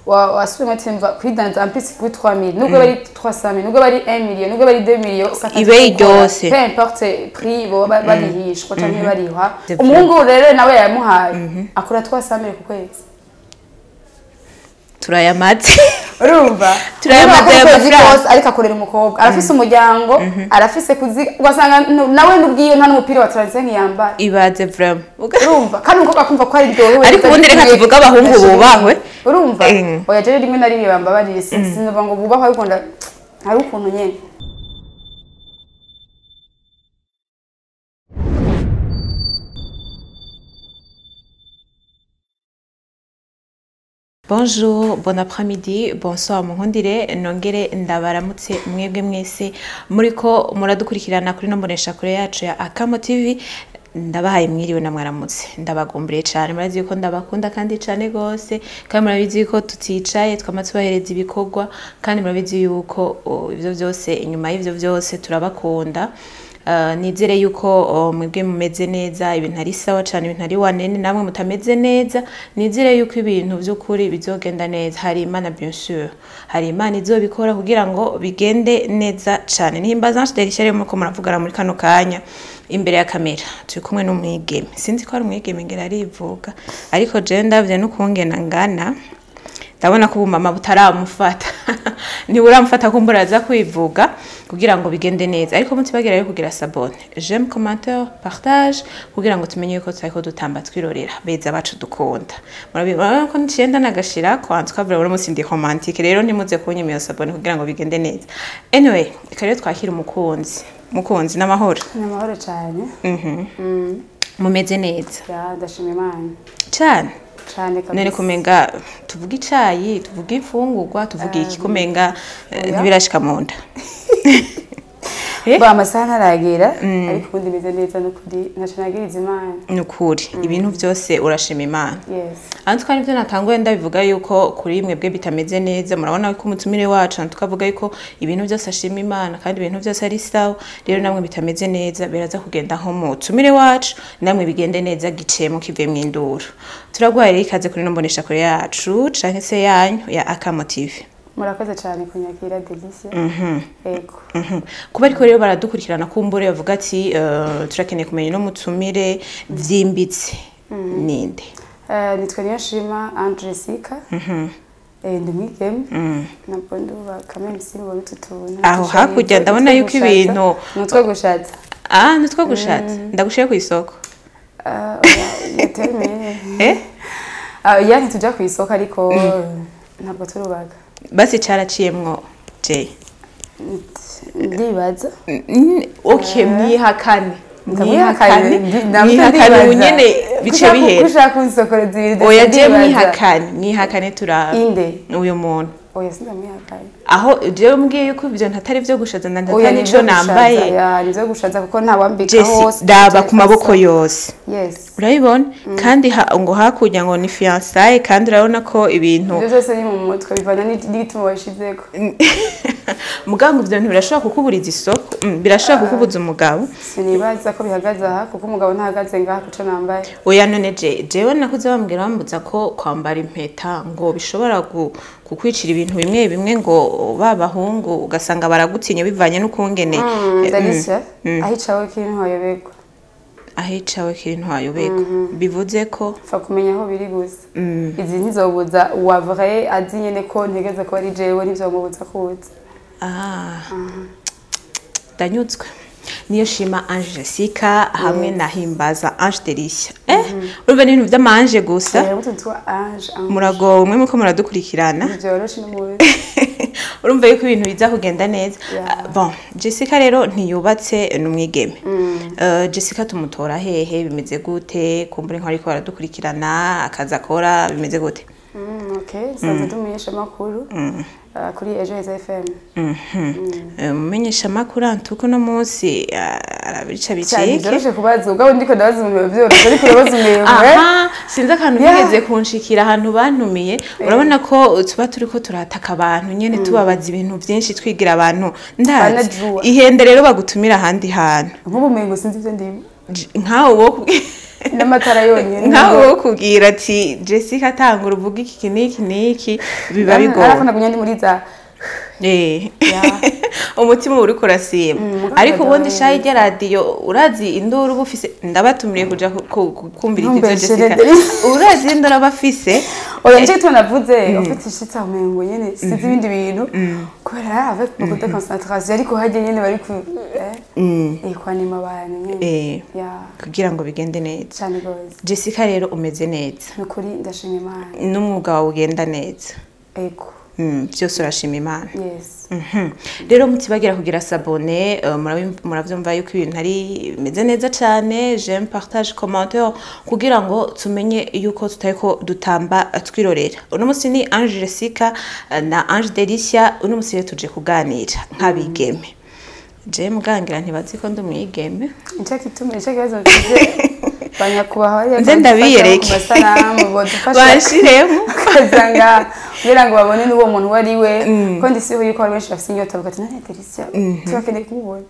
Wasubiyemo ati mva kwidanza ampisi kuri 3000, nubwo bari 300,000, nubwo bari 1 million, nubwo bari 2 millions, ibe ryose, peu importe prix bo barihishwa canke barihwa. Umuhungu rero nawe yamuhaye akora 300,000 ku kwezi. Turayamaze. Urumva, turayamaze amafaranga, ariko akorera umukobwa, arafise umuryango, arafise kuzi, ugasanga nawe nubwiyo nta n'umupira wa 35 yambara. Ibaze vraiment. Urumva, kandi umukobwa akumva ko ari ryohewe. Ariko ubundi reka tuvuga abahungu bubahwe. Urumva, oya je rimwe na rimwe bambabariye, sinumva ngo bubahwe, ariko hari ukuntu nyene. Bonjour, bon après-midi, bonsoir, munkundire nongere ndabaramutse mwebwe mwese muriko muradukurikirana kuri no mbonesha kure yacu ya Akamo TV. Ndabahaye mwiriwe na mwaramutse, ndabagumburiye cyane, murazi yuko ndabakunda kandi cyane gose, kandi murabizi yuko tuticaye twama tubahereza ibikorwa, kandi murabizi yuko ivyo byose, inyuma y'ivyo byose turabakunda. Nizere yuko mwebwe mumeze neza, ibintu ari sawa cyane, ibintu ari wanene, namwe mutameze neza nizere yuko ibintu by'ukuri bizogenda neza. Hari Imana, bien sûr, hari Imana izobikora kugira ngo bigende neza cyane. Nihimbaza Ange Delisha rero muko muravugana muri kano kanya imbere ya kamera turi kumwe n'umwigeme, sinzi ko ari umwigeme ngera arivuga, ariko je ndavye n'ukungena ngana ndabona ko ubumama butaramufata, ntiburamufata kumbura aza kwivuga kugira ngo bigende neza. Ariko mutibagira yo kugira s'abonner, j'aime, commentaire, partage kugira ngo tumenye yuko turiko dutamba twirorera beza bacu dukunda. Murabibona ko ncenda nagashira ko antwavura buri munsi ndi romantique, rero ntimuze kunyimira s'abonner kugira ngo bigende neza. Anyway, reka rero twakira umukunzi. Mukunzi, n'amahoro? N'amahoro cyane. Mumeze neza? Ya, ndashima Imana. Cyane. Cyane kabisa. None kumenga tuvuga icayi, tuvuga imfungurwa, tuvuga iki, kumenga ntibirashika mu nda. Ba amasaha ntaragera, ariko ubundi meze neza n'ukuri, ntaco nagiriza Imana. Nukuri, ibintu byose urashima Imana. Yes. Antuka nivyo natanguye ndabivuga yuko kuri mwebwe bitameze neza, murabona ko umutumire wacu tukavuga yuko ibintu byose ashima Imana kandi ibintu byose ari sawa. Rero namwe bitameze neza biraza kugenda nko mutumire wacu, namwe bigende neza gicemo kive mu induru. Turaguhaye rero ikaze kuri nombonesha kure yacu canke se yanyu ya Akamo TV. Murakoze cyane kunyakira Delicia. Yego. Kuba ariko rero baradukurikirana kumbure bavuga ati turakeneye kumenya no mutumire vyimbitse ninde. Nitwa Niyonshima Ange Jessica. Ndi umwigeme. Ntabwo ndubaka même si mbona utu tuntu. Aho hakurya ndabona yuko ibintu nutwo gushatsa. Ah, nutwo gushatsa. Ndagushire ku isoko. Eh? Ya ntituja ku isoko ariko ntabwo turubaka. Basi caraciyemwo je. Ndibaza. Okay, mwihakane. Mwihakane. Mwihakane unyene bice bihera. Kushaka kunsokoreza ibintu. Oya je mwihakane, mwihakane turaba. Inde. Uyo muntu. Oya sindamwihakane. Aho jewe mbwiye yuko ivyo ntatari vyo gushaza ndatari nico nambaye. Ya nivyo gushaza kuko nta wambika hose. Daba ku maboko yose. Yes. Urabibona? Kandi ngo hakurya ngo ni fiançailles, kandi urabona ko ibintu ivyo byose ni mu mutwe bivana n'igituma washizeko. Muganga ivyo bintu birashobora kukuburiza isoko, birashobora kukubuza umugabo. Sinibaza ko bihagaze aha kuko umugabo ntahagaze ngaha kuco nambaye. Oya none jewe nakuze bambwira bambuza ko kwambara impeta ngo bishobora kukwicira ibintu bimwe bimwe ngo babahungu ugasanga baragutinya bivanye n'ukungene. Delicia, ahicawe kiri ntwayobegwa. Ahicawe kiri ntwayobegwa. Bivuze ko fa kumenya aho biri gusa. Izi ntizobuza wa vrai azi nyene ko ntegeze ko ari jewe ntivyomubuza kuza. Ndanyutswe. Niyonshima Ange Jessica hamwe na Himbaza Ange Delicia. Urumva n'ibintu vy'amanje gusa. Muragowe mwe muko muradukurikirana. Byoroshe n'umubi. Urumva yuko ibintu biza kugenda neza. Bon, Jessica rero ntiyubatse n'umwigeme. Jessica tumutora hehe, bimeze gute? Kumbure nko ariko baradukurikirana akaza akora bimeze gute? Okay, sanze dumenyesha makuru kuri Ejo Heza FM. Mumenyesha makuru antuko no munsi arabica bicike. Cyane kubaza ubwo ndiko ndabaza umuntu byoroshe ariko urabaza umuntu. Aha, sinzi akantu bigeze kunshikira ahantu bantumiye. Urabona ko tuba turiko turataka abantu nyene tubabaza ibintu byinshi twigira abantu ndazi. Ihende rero bagutumira ahandi hantu. Nk'ubu umengo sinzi ivyo ndimo. Nkawe wo N'amatara yonyine. Nkawe wo kubwira ati Jessica tangura uvuga iki n'iki n'iki, biba bigoye. Ariko nagumye ndi muri za Umutima uri kurasima. Mugabo Ariko ubundi ndabaye. Shayi rya radiyo, urazi induru uba ufise? Ndabatumiriye kuja kumvira ivyo Ntumbeshere. Jessica. Urazi induru aba afise? Oya, nicyo gituma navuze ufite ishitsi aho umengo nyene sinzi ibindi bintu, kubera avec beaucoup de concentration, ariko harya nyene bari ku kwanima abantu nyene. Ya. Kugira ngo bigende neza. Cyane gose. Jessica rero, umeze neza? Ni ukuri ndashima Imana. N'umwuga wawe ugenda neza? Ego. Byose urashima Imana. Yes. Rero mutibagira kugira s'abonner, muravyumva yuko ibintu ari bimeze neza cyane. J'aime, partage, commentaire, kugira ngo tumenye yuko tutariko dutamba twirorera. Uno munsi ni Ange Jessica na Ange Delicia. Uno munsi rero tuje kuganira nk'abigeme. Je mugangira ntibazi ko ndi umwigeme. Nicyo gituma, nicyo kibazo mfise, banyakubahwa hariya Nze ndabiyereke. ku masanamu bodufasha Banshiremo. Ukazanga kugira ngo babone n'uwo muntu uwo ari we, ko ndisiho yuko hari benshi bafise inyota bavuga ati: "None Delicia turakeneye kumubona."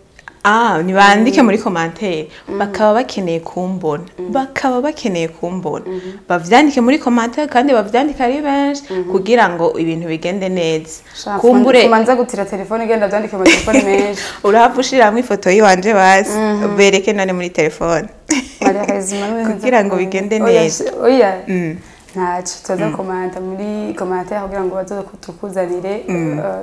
Ah, nibandike muri commentaire, bakaba bakeneye kumbona, bakaba bakeneye kumbona, bavyandike muri commentaire, kandi bavyandike ari benshi kugira ngo ibintu bigende neza. Kumbure kumanza gutira telefone igenda byandike mu telefone menshi. Urahava ushiramwo ifoto yiwanje, basi bereke none muri telefone. Maria Kazima. Kugira ngo bigende neza. Oya, ntacyo tuza komanta muri commentaire kugira ngo baze tukuzanire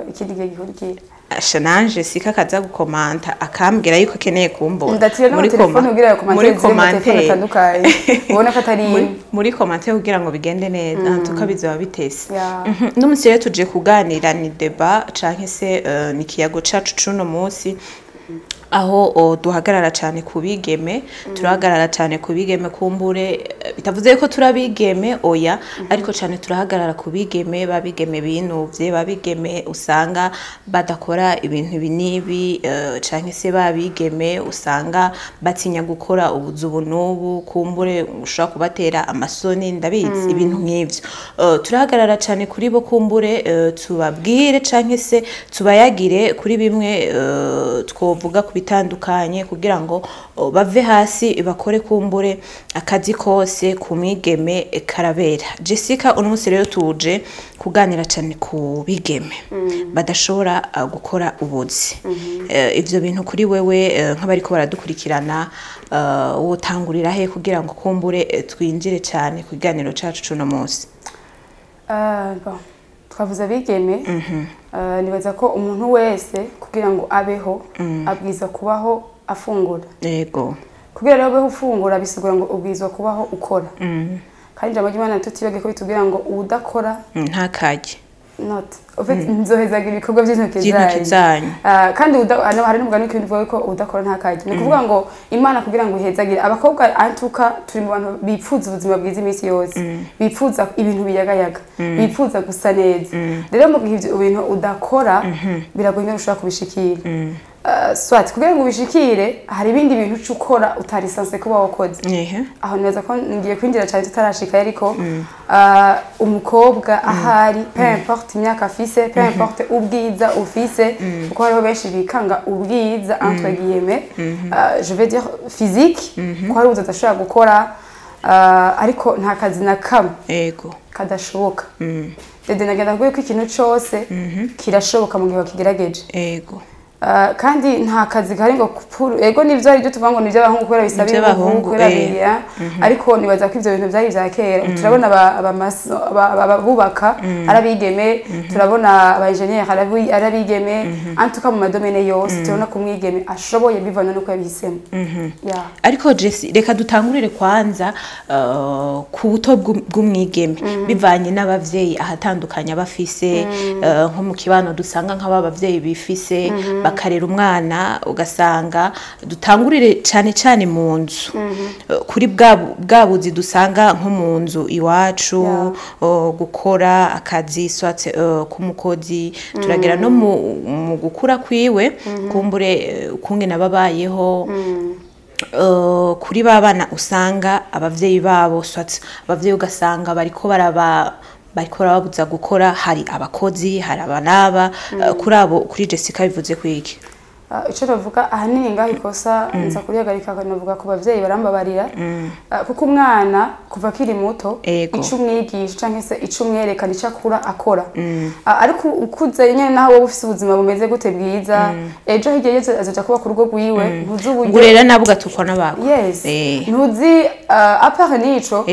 ikindi gihe gikurikira. Asha, nanje sika akaza gukomanta akambwira yuko akeneye kumbona. Ndatira no telefone kugira ngo muri commentaire ziri mu telefone commentaire. atandukanye, ubona ko atari imwe. Muri commentaire kugira ngo bigende neza, tukabizoba bitese. N'umunsi rero tuje kuganira, ni débat canke se ni ikiyago cacu c'uno munsi, aho duhagarara cyane ku bigeme. Turahagarara cyane ku bigeme, kumbure bitavuze ko turabigeme, oya, ariko cyane turahagarara ku bigeme, babigeme binuvye, babigeme usanga badakora ibintu ibi n'ibi, canke se babigeme usanga batinya gukora ubuzu ubu n'ubu, kumbure ushobora kubatera amasoni, ndabizi, ibintu nk'ivyo. Turahagarara cyane kuri bo, kumbure tubabwire canke se tubayagire kuri bimwe twovuga ku bitandukanye kugira ngo bave hasi bakore. Kumbure akazi kose ku mwigeme karabera. Jessica, uno munsi rero tuje kuganira cyane ku bigeme badashobora gukora ubuzi. Ivyo bintu kuri wewe, nk'abariko baradukurikirana, wotangurira he kugira ngo kumbure twinjire cyane ku kiganiro cacu c'uno munsi? Bon, twavuze abigeme. Nibaza ko umuntu wese kugira ngo abeho abwiza kubaho afungura. Kugira rero ubeho ufungura bisigura ngo ubwizwa kubaho ukora, kandi ijambo ry'Imana tutibage ko bitubwira ngo uwudakora Ntakarye. Not en fait nzohezagira ibikorwa by'intoki by'intoki zanyu. Zanyu. Ah, kandi hano hari n'umugani w'ikirundi uvuga ko udakora ntakarye. Ni ukuvuga ngo Imana kugira ngo ihezagire abakobwa, antuka turi mu bantu bipfuza ubuzima bwiza iminsi yose, bipfuza ibintu biyagayaga, bipfuza gusa neza. Rero mu gihe ivyo bintu udakora, biragoye ingene ushobora kubishikira. Soit kugira ngo ubishikire hari ibindi bintu uca ukora utari censé kuba wakoze. Aho nibaza ko ngiye kwinjira cyane tutarashika, ariko umukobwa ahari, peu importe imyaka afise, peu importe ubwiza ufise, kuko hariho benshi bikanga ubwiza entre guillemets, je vais dire physique, ko hari ubuzi adashobora gukora, ariko nta kazi na kamwe kadashoboka. Dede, nagenda kuvuga ko ikintu cose kirashoboka mu gihe wakigerageje. Kandi nta kazi kari ngo kupuru ego nivyo ari byo tuvuga ngo nivyo abahungu kubera bisaba inguvu, Ivy'abahungu, kubera biriya, ariko nibaza ko ivyo bintu vyari vya kera. Turabona abubaka ari abigeme, turabona aba ingénieur ari abigeme. En tout cas mu ma domaines yose turabona ko umwigeme ashoboye bivana nuko yabihisemo. Yeah. Ariko Jesse, reka dutangurire kwanza ku buto bw'umwigeme bivanye n'abavyeyi ahatandukanye abafise, nko mu kibano dusanga nk'aba bavyeyi bifise bakarera umwana, ugasanga dutangurire cane cane mu nzu. Kuri bwa buzi dusanga nko mu nzu iwacu, gukora akazi soit k'umukozi, turagera no mu gukura kwiwe, kumbure ukungene ababayeho. Kuri ba bana usanga abavyeyi babo, soit abavyeyi ugasanga bariko barababuza gukora, hari abakozi, hari abanaba. Kuri abo, kuri Jessica bivuze kwiki? Ico navuga ahanini ngaho ikosa nza kurihagarika, navuga ku bavyeyi, barambabarira. Kuko umwana kuva akiri muto, ico umwigisha canke se ico umwereka nico akura akora. Ariko ukuze nyene, naho wowe ufise ubuzima bumeze gute bwiza, ejo hirya y'ejo azoja kuba ku rugo rwiwe, ntuzi uburyo Ngurera nabo ugatukwa n'abako. Yes, ntuzi, à part n'ico,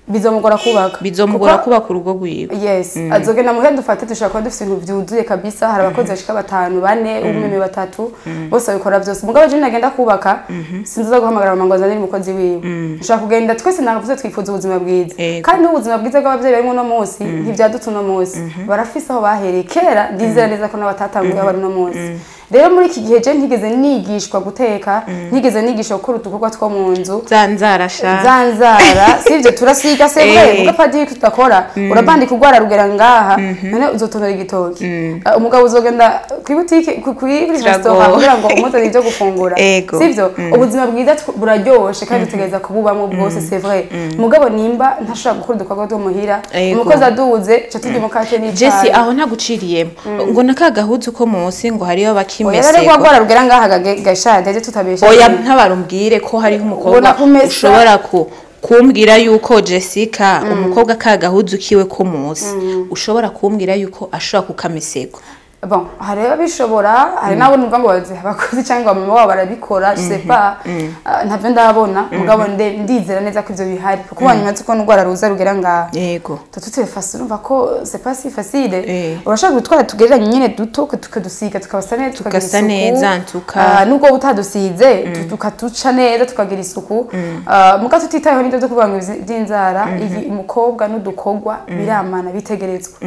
bizomugora kubaka. Bizomugora kubaka urugo rwiwe. Yes, azogenda muhe, dufate dushobora kuba dufise ibintu vyuzuye kabisa, hari abakozi bashika batanu, bane, umwe, batatu, bose babikora vyose. Mugabo je nagenda kubaka, sinzoza guhamagara mama ngo azanire umukozi wiwe. Nshobora kugenda, twese navuze twifuza ubuzima bwiza. Kandi n'ubuzima bwiza bw'abavyeyi barimo uno munsi ntivyadutse uno munsi, barafise aho bahereye kera. Ndizera neza ko n'abatatanguye aho bari uno munsi. Rero muri iki gihe je ntigeze nigishwa guteka, ntigeze nigishwa gukora udukorwa two mu nzu. Za nzara sha. Za nzara sivyo turasiga, c'est vrai. Muga padiri tudakora, urabandika urwara rugera ngaha, none uzotonora igitoki? Umugabo uzogenda kuri butike, kuri restaurant kugira ngo umuzanire ibyo gufungura? Sivyo? Ubuzima bwiza buraryoshe kandi dutegereza kububamwo bwose, c'est vrai. Mugabo nimba ntashobora gukora udukorwa two muhira, umukozi aduze ca turya umukate n'icayi. Jesse, aho ntaguciriyemo, ngo na ka gahuzu ko munsi ngo hariyo Oya, rero bakimesego. rwagwara rugera ngaha gashade tutabesha. Oya, ntabarumbwire ko hariho umukobwa Ubona kumesa. ushobora kumbwira yuko Jessica, umukobwa ka gahuzu kiwe ko munsi, ushobora kumbwira yuko ashobora kukamesego? Bon, hari ababishobora, hari n'abo numva ngo bazi abakozi cyangwa mama wabo barabikora, je sais pas. Ntavyo ndabona, mugabo ndizera neza ko ivyo bihari, kuko wanyuma nzi ko n'urwara ruza rugera ngaha, tutute facile, urumva ko c'est pas si facile. Urashobora gutwara tugereranye nyine duto, tukadusiga tukabasa neza, tukagira Tugasa isuku. neza, ntuka. Nubwo utadusize, tukaduca neza, tukagira isuku. Muga tutitayeho n'ibyo byo kuvuga ngo by'inzara, iyi umukobwa n'udukorwa biramana bitegerezwa.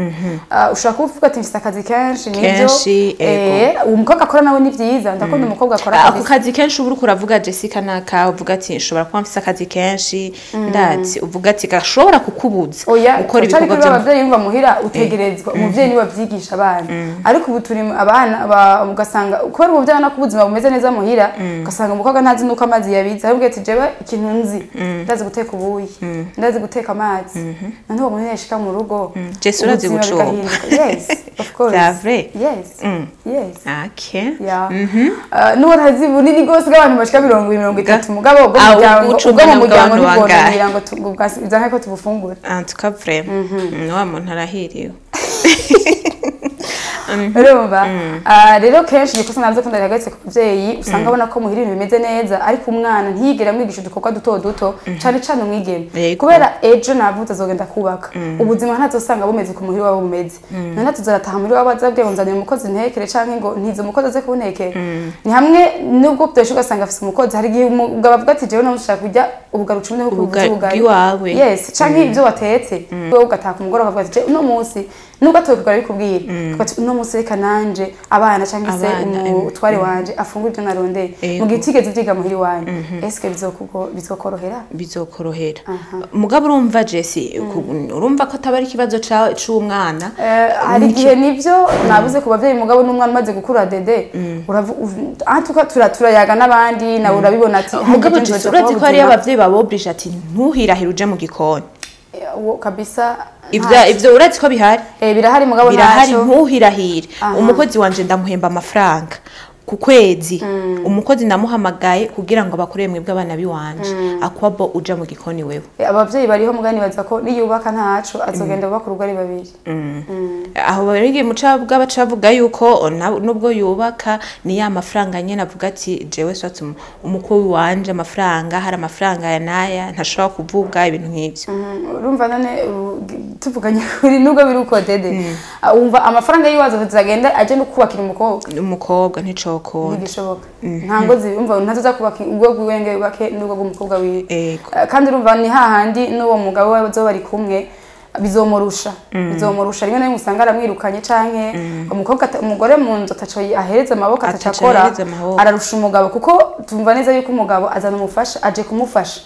Ushobora kuba uvuga ati mfise akazi kenshi, nibyo. Kenshi, ego. Umukobwa akora nawe ni vyiza, ndakunda umukobwa akora Ako kabisa. kazi kenshi uba uriko uravuga, Jessica, naka uvuga ati nshobora kuba mfise akazi kenshi, ndazi uvuga ati gashobora kukubuza Oya, gukora turacari ibikorwa kuri byo abavyeyi bumva muhira utegerezwa, umuvyeyi niwe avyigisha abana. Ariko ubu turi abana ugasanga kubera umuvyeyi abona ko ubuzima bumeze neza muhira, ugasanga umukobwa ntazi nuko amazi yabize, arabwira ati jewe ikintu nzi, ndazi guteka ubuyi, ndazi guteka amazi. None uwo muntu yashika mu rugo, Jesse, urazi ubuzima gucomba? bigahinduka. Yes, of course. C'est vrai? Yes, yes. Okay. Yeah. N'uwo ntazi bunini bwose bw'abantu bashika 20, 30, mugabo ubwo Ah, muryango, ugucumba ubwo mu nabwo muryango abantu bangahe? ntibwonanira ngo bizanke ko tubufungura. En tout cas, vraiment, wa muntu arahiriwe. Urumva? Rero kenshi igikosa navyo ko ndahagaritse ku muvyeyi, usanga abona ko muhira ibintu bimeze neza, ariko umwana ntiyigere amwigisha udukorwa duto duto, cane cane umwigeme. Kubera ejo navuze azogenda kubaka, ubuzima ntazosanga bumeze ku muhira wabo bumeze. None tuzarataha muhira wabo azabwiye ngo nzanire umukozi ntekere, canke ngo ntize umukozi aze kuntekera? Ni hamwe nubwo byoshe ugasanga afise umukozi, hari igihe umugabo avuga ati jewe nawe nshaka kurya ubugari ucumi nkuko ubuze ubugari bw'iwawe. Yes, canke ibyo watetse wowe ugataha ku mugoroba ukavuga ati "Je, uno munsi nubwo atobikora bikubwira, ukavuga ati uno munsi reka nanje abana canke se Abana, umutware wanje afungure ibyo narondeye." Mu gihe utigeze uvyiga muhira iwanyu, eske bizokorohera? Bizokorohera. Mugabo urumva, Jesse, urumva ko ataba ari ikibazo c'umwana. Hari igihe nivyo nabuze ku bavyeyi, mugabo n'umwana umaze gukura, dede en tout cas turayaga n'abandi, nawe urabibona ati Mugabo harya Jesse, nzoja urazi kuba ko hariyo ubuzima. abavyeyi babobrije ati ntuhirahire uje mu gikoni. Uwo kabisa Ivyo ntaco. ivyo urazi ko bihari? Birahari, mugabo Birahari. ntaco. Ntuhirahire, umukozi wanje ndamuhemba amafaranga ku kwezi, umukozi ndamuhamagaye kugira ngo abakorere mwebwe abana biwanje, akwabo uja mu gikoni wewe? Abavyeyi bariho, mugani baza ko niyubaka ntaco azogenda bubaka urugo ari babiri. Aho barigiye muca bw'abaca bavuga yuko nubwo yubaka ni ya mafaranga nyene, avuga ati jewe swatse umukwe wanje amafaranga, hari amafaranga ya naya ntashobora kuvuga ibintu nk'ivyo. Urumva none tuvuganye kuri nubwo biri uko, dede, wumva amafaranga yiwazo azagenda aje no kubakira umukobwa? Umukobwa nticokunda. Ntigishoboka, nta ngo umva ntazoza kubaka ubwo bwiwe ngo yubake n'ubwo bw'umukobwa wiwe. Kandi urumva ni hahandi n'uwo mugabo we bazoba bari kumwe, bizomurusha, bizomurusha. Rimwe na rimwe usanga aramwirukanye, canke umukobwa umugore mu nzu ataco ahereza amaboko, ataco Ataco akora, ahereza amaboko. ararusha umugabo, kuko tumva neza yuko umugabo azana umufasha, aje kumufasha.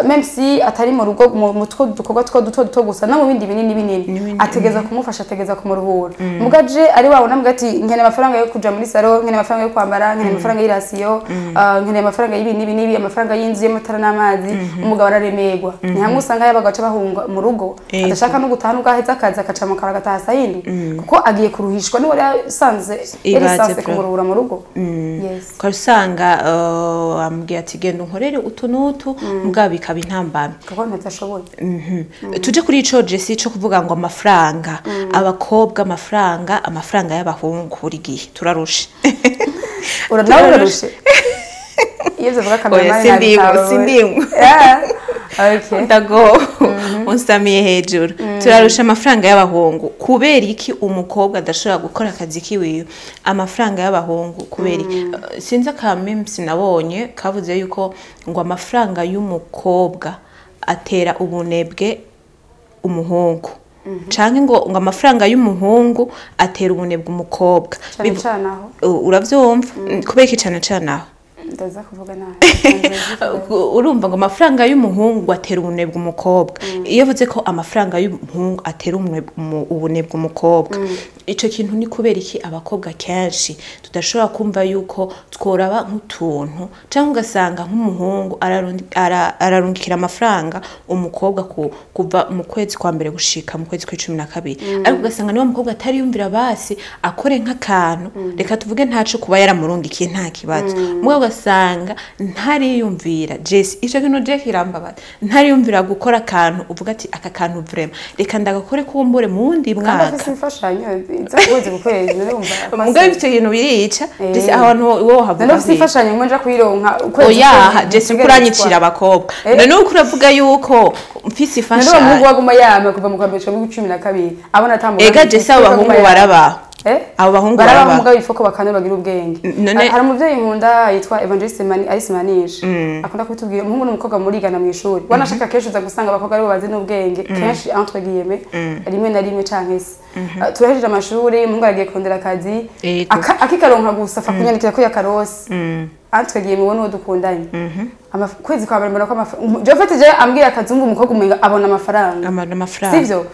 Même si atari mu rugo mu two dukorwa two duto duto gusa, no mu bindi binini binini N'ibindi, ategeza kumufasha, ategeza kumuruhura. Mugaje ari wabona muga ati nkeneye amafaranga yo kuja muri salon, nkeneye amafaranga yo kwambara, nkeneye amafaranga y'i ration, nkeneye amafaranga y'ibi n'ibi n'ibi, amafaranga y'inzu, y'amatara n'amazi, umugabo araremerwa. Ni hamwe usanga yabaga baca bahunga mu rugo. Ntashaka no gutaha nubwo ahetse akazi akaca mu kara agataha saa yindi, kuko agiye kuruhishwa niwe yari Ibaze yasanze bro. kumuruhura mu rugo. Yes. Ukaba usanga ambwiye ati genda unkorere utu n'utu, mugabo bikaba intambamyi. Kuko ntadashoboye. Tuje kuri ico Jesse co kuvuga ngo amafaranga, abakobwa, amafaranga y'abahungu, buri gihe turarushe. Nawe urarushe iyo bivuga Oya, kameramani. sindimwo, sindimwo. Okay. Ndago unsamiye hejuru. Turarusha amafaranga y'abahungu. Kubera iki umukobwa adashobora gukora akazi kiwiwe? Amafaranga y'abahungu, kubera iki? Sinzi aka memes nabonye kavuze yuko ngo amafaranga y'umukobwa atera ubunebwe umuhungu, canke ngo amafaranga y'umuhungu atera ubunebwe umukobwa. Cane cane aho. Uravyumva kubera iki cane cane aho? Ndaza kuvuga nabi. Urumva ngo amafaranga y'umuhungu atera ubunebwe umukobwa. Iyo avuze ko amafaranga y'umuhungu atera ubunebwe umukobwa, ico kintu ni kubera iki abakobwa kenshi tudashobora kumva yuko tworaba nk'utuntu, cyangwa ugasanga nk'umuhungu ararungikira amafaranga umukobwa kuva mu kwezi kwa mbere gushika mu kwezi kw'icumi na kabiri, ariko ugasanga niba umukobwa atariyumvira basi akore nk'akantu, reka tuvuge ntaco kuba yaramurungikiye nta kibazo, mugabo ugasanga ntariyumvira. Jesse, ico kintu je kirambabaza, ntariyumvira gukora akantu uvuga ati aka kantu vraiment reka ndagakore kumbure mu wundi Kandi mwaka. afise imfashanyo iza kwezi ku kwezi, none wumva Mugabo ivyo bintu birica. Eh. Jesse, ahantu wowe havuga None ufise iki? imfashanyo ngo nja kuyironka ukwezi Oya. kwezi, Jesse, ntegerezwa. kuranyicira abakobwa. Eh. None uko uravuga yuko mfise None uwo muhungu imfashanyo waguma yama kuva mu kwa mbere gushika mu 12 abona atamugambi. Ega Jesse, abo bahungu barabaho. Eh? Abo bahungu barabaho. barabaho. Mugabo ifoko bakane bagira ubwenge. Hari umuvyeyi nkunda yitwa Evangeliste Mani Alice Manisha, akunda kubitubwira. Umuhungu n'umukobwa murigana mu ishuri, wanashaka kenshi uza gusanga abakobwa aribo bazi n'ubwenge kenshi, entre guillemets, rimwe na rimwe canke se. Turahejeje amashuri, umuhungu aragiye kurondera akazi. Akikaronka gusa afa kunyandikira ko yakarose, entre guillemets, uwo nuwo dukundanye. Kwezi kwa mbere mbona ko je fete je ambwiye akazungu, umukobwa umenga abona amafaranga. Amafaranga. Sivyo,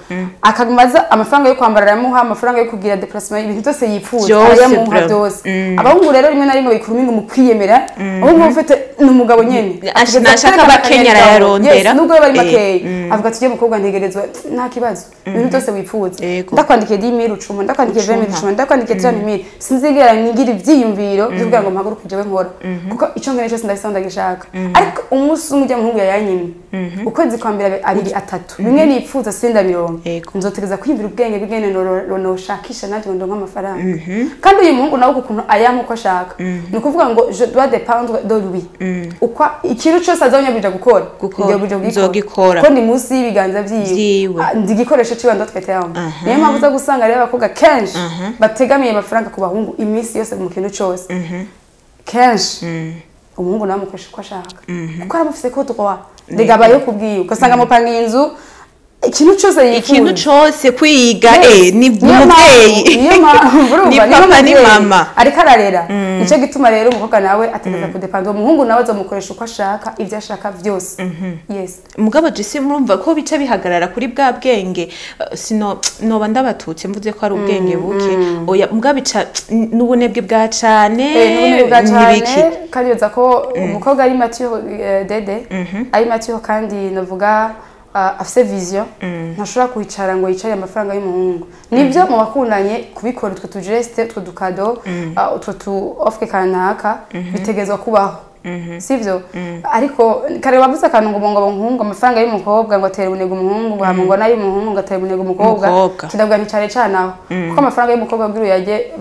akagumaza amafaranga yo kwambara arayamuha, amafaranga yo kugira déplacement, ibintu byose yipfuza Vyose. arayamuha. Bro. Byose. Abahungu rero rimwe na rimwe bikura umingo mu kwiyemera. Abahungu ufite ni umugabo nyene. Ategereza Nashaka kwerekana abakenya akanyabugabo. arayarondera. Yes, nubwo bari makeya, avuga ati ugiye mukobwa ntegerezwa nta kibazo, ibintu byose wifuza, ndakwandikiye 10 000 ucuma, ndakwandikiye 20 000 Ucuma. ucuma, ndakwandikiye 30 000, sinzigera nigira ivyiyumviro byo kugira ngo mpaguruke jewe nkora, kuko ico nkeneye cyose ndabisa ndagishaka. Ariko umunsi umwe ujya muhungu yayanyimye ukwezi kwa mbere, abiri, atatu, bimwe nipfuza sindabironka, nzotegeza kwiyumvira ubwenge bw'ingene noshakisha nanjye ngo ndonke amafaranga. Kandi uyu muhungu nawe ukuntu ayampa uko ashaka, ni ukuvuga ngo je dois dépendre de lui. Uko ikintu cyose azonyabwira gukora, Gukora. ngiye kugikora. Nzogikora. Ko ndi munsi y'ibiganza vyiwe. Vyiwe. Ah, ndi igikoresho ciwe ndatwete yawe. Niyo mpamvu uza gusanga rero abakobwa kenshi bategamiye amafaranga ku bahungu iminsi yose mu kintu cyose. Kenshi umuhungu nawe amukoresha uko ashaka, kuko aramufise ko droit rega abaye kubwiwe, ugasanga amupangiye inzu, ikintu cyose yifuza. Ikintu cose, kwiga. Yes. Ni Niyo umuvyeyi. niyo mpamvu urumva, Ni niyo papa ni muvyeyi. mama. Ariko ararera. Nicyo gituma rero umukobwa nawe ategeza kudepanda uwo muhungu, nawe azomukoresha uko ashaka, ibyo ashaka byose. Yes. Mugabo Jesse, murumva ko bica bihagarara kuri bwa bwenge. Sino noba ndabatutse mvuze ko ari ubwenge buke. Oya, mugabo bica n'ubunebwe bwa cane. N'ubunebwe bwa cane. N'ibiki? Kandi yoza ko umukobwa ari mature, dede ari mature, kandi navuga afise vision, ntashobora kwicara ngo yicare amafaranga y'umuhungu. Nibyo, mu bakundanye kubikora utwo tugeste, utwo dukado, utwo tu offre kanaka bitegezwa kubaho, sivyo? Ariko kare wavuze akantu ngo umuhungu, amafaranga y'umukobwa ngo atera ubunebwe umuhungu, ngo hama ngo n'ay'umuhungu ngo atera ubunebwe umukobwa. Umukobwa. Kiravuga nti cane cane aho, kuko amafaranga y'umukobwa bwira uyarye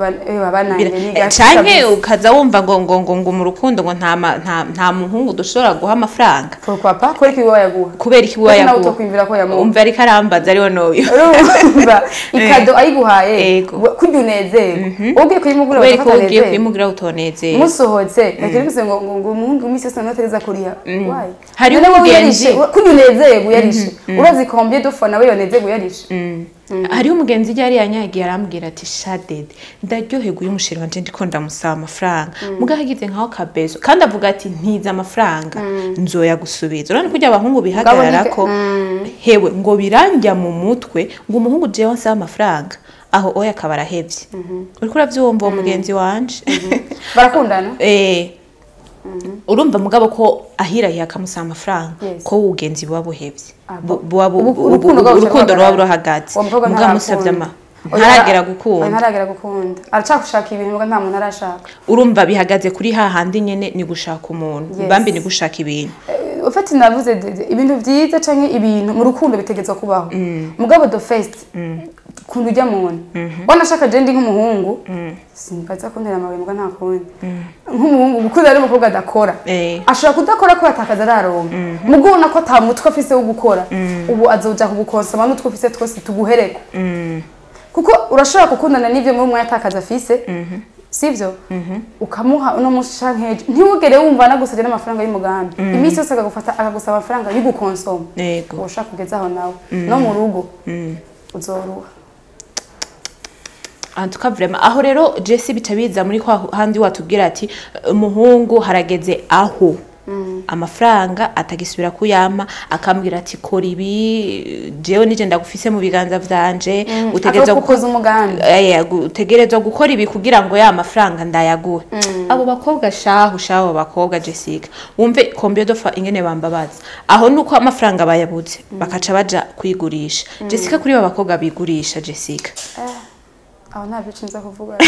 banange ni gake Canke kabisa. ukaza wumva ngo mu rukundo ngo nta muhungu dushobora guha amafaranga. Pourquoi pas? Kubera ko iwe yaguha. Kubera iki Kuko nawe yaguha? utokwiyumvira ko yamuha. Umva, ariko arambaza ariwe noyo. Urumva ikado ayiguhaye, kurya unezerwa, ugiye kuyimugura Kubera ko bagafata ugiye anezerwa. kuyimugura utonezerwa. Musohotse reka bivuze ngo umuhungu iminsi yose ntatereza kuriha. Why? Hariho None wowe umugenzi. uyarishe, kurya unezerwa uyarishe, urazi combien de fois nawe yonezerwa uyarishe? Hariho umugenzi ryari yanyagiye arambwira ati shadede ndaryoherwa uyu musheri wanje ndiko ndamusaba amafaranga, mugabo agize nkaho kabezo, kandi avuga ati ntiza amafaranga nzoyagusubiza. Urabona kurya abahungu bihagarara ko hewe ngo birandya mu mutwe, ngo umuhungu jewe nsaba amafaranga aho oya akaba arahevye. Uriko uravyumva uwo mugenzi wanje? Barakundana. Urumva mugabo ko Ahirahiye akamusaba amafaranga, Yes. ko ubugenzi buba buhevye. Ah, bon. Buba Urukundo rwabo urukundo ruba ruhagarara. ruhagaze. Uwo mukobwa Muga amusavye ntarakunda. ntaragera Oya, gukunda. ntaragera gukunda, aracagushaka ibintu, muga nta muntu arashaka. Urumva bihagaze kuri hahandi nyene, ni gushaka umuntu. Yes. Bambi ni gushaka ibintu. Ufite navuze ibintu vyiza canke ibintu mu rukundo bitegezwa kubaho, mugabo the first kunda ujya muntu wanashaka. Je ndi nk'umuhungu, simbaza kuntera amabuye, muga nta kundi, nk'umuhungu gukunda ari umukobwa adakora, ashobora kudakora ko yatakaza araronka, mugo ubona ko ata mutwe afise wo gukora, ubu azoja kugukonsoma n'utwo ufise twose tuguhereko, kuko urashobora gukundana n'ivyo muri umwanya atakaza afise, sivyo? Ukamuha uno munsi canke ejo, ntiwugere wumva anagusavye n'amafaranga y'umugambi, iminsi yose akagufata akagusaba amafaranga y'ugukonsoma. Ushaka kugeza aho nawe no mu rugo uzoruha. En tout cas, vraiment, aho rero Jesse bica biza muri kwa handi watubwira ati umuhungu harageze aho amafaranga atagisubira kuyama, akambwira ati kora ibi, jewe nije ndagufise mu biganza vyanje, utegerezwa akagukoza umugambi. Utegerezwa gukora ibi kugira ngo ya mafaranga ndayaguhe. Abo bakobwa shahu shahu, abo bakobwa Jessica, wumve combien de fois ingene bambabaza. Aho nuko amafaranga bayabuze bakaca baja kwigurisha. Jessica, kuri ba bakobwa bigurisha, Jessica? Aho nta bice nza kuvuga.